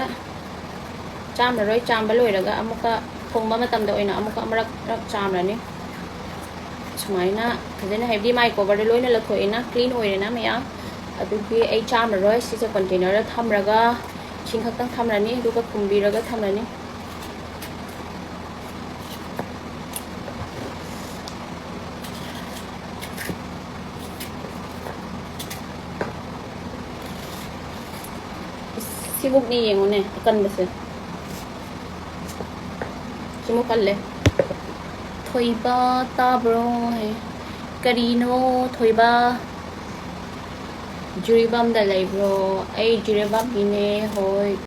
ꯆꯥꯝꯃꯔꯣꯏ, ꯆꯥꯝꯕ ꯂꯣꯏꯔꯒ ꯑꯃꯨꯛꯀ ꯊꯣꯡꯕ ꯃꯇꯝꯗ ꯑꯣꯏꯅ ꯑꯃꯨꯛꯀ ꯑꯃꯔꯛ ꯔꯛ ꯆꯥꯝꯔꯅꯤ꯫ ꯁꯨꯃꯥꯏꯅ ꯐꯖꯅ, ꯍꯥꯏꯕꯗꯤ ꯃꯥꯏ coverꯗꯣ ꯂꯣꯏꯅ ꯂꯧꯊꯣꯛꯑꯦꯅ, clean ꯑꯣꯏꯔꯦꯅ ꯃꯌꯥꯝ꯫ ꯑꯗꯨꯒꯤ ꯑꯩ ꯆꯥꯝꯃꯔꯣꯏ꯫ ꯁꯤꯁꯦ containerꯗ ꯊꯝꯔꯒ ꯏꯁꯤꯡ ꯈꯛꯇꯪ ꯊꯝꯔꯅꯤ, ꯑꯗꯨꯒ ꯈꯨꯝꯕꯤꯔꯒ ꯊꯝꯔꯅꯤ꯫ ꯁꯤꯃꯨꯛꯅꯦ ꯌꯦꯡꯉꯨꯅꯦ, ꯑꯀꯟꯕꯁꯦ꯫ ꯁꯤꯃꯨꯛ ꯀꯜꯂꯦ꯫ ꯊꯣꯏꯕ ꯇꯥꯕ꯭ꯔꯣ? ꯍꯥꯏ꯫ ꯀꯔꯤꯅꯣ ꯊꯣꯏꯕ? ꯖꯤꯔꯤꯕꯥꯝꯗ ꯂꯩꯕ꯭ꯔꯣ? ꯑꯩ ꯖꯤꯔꯤꯕꯥꯝꯒꯤꯅꯦ, ꯍꯣꯏ꯫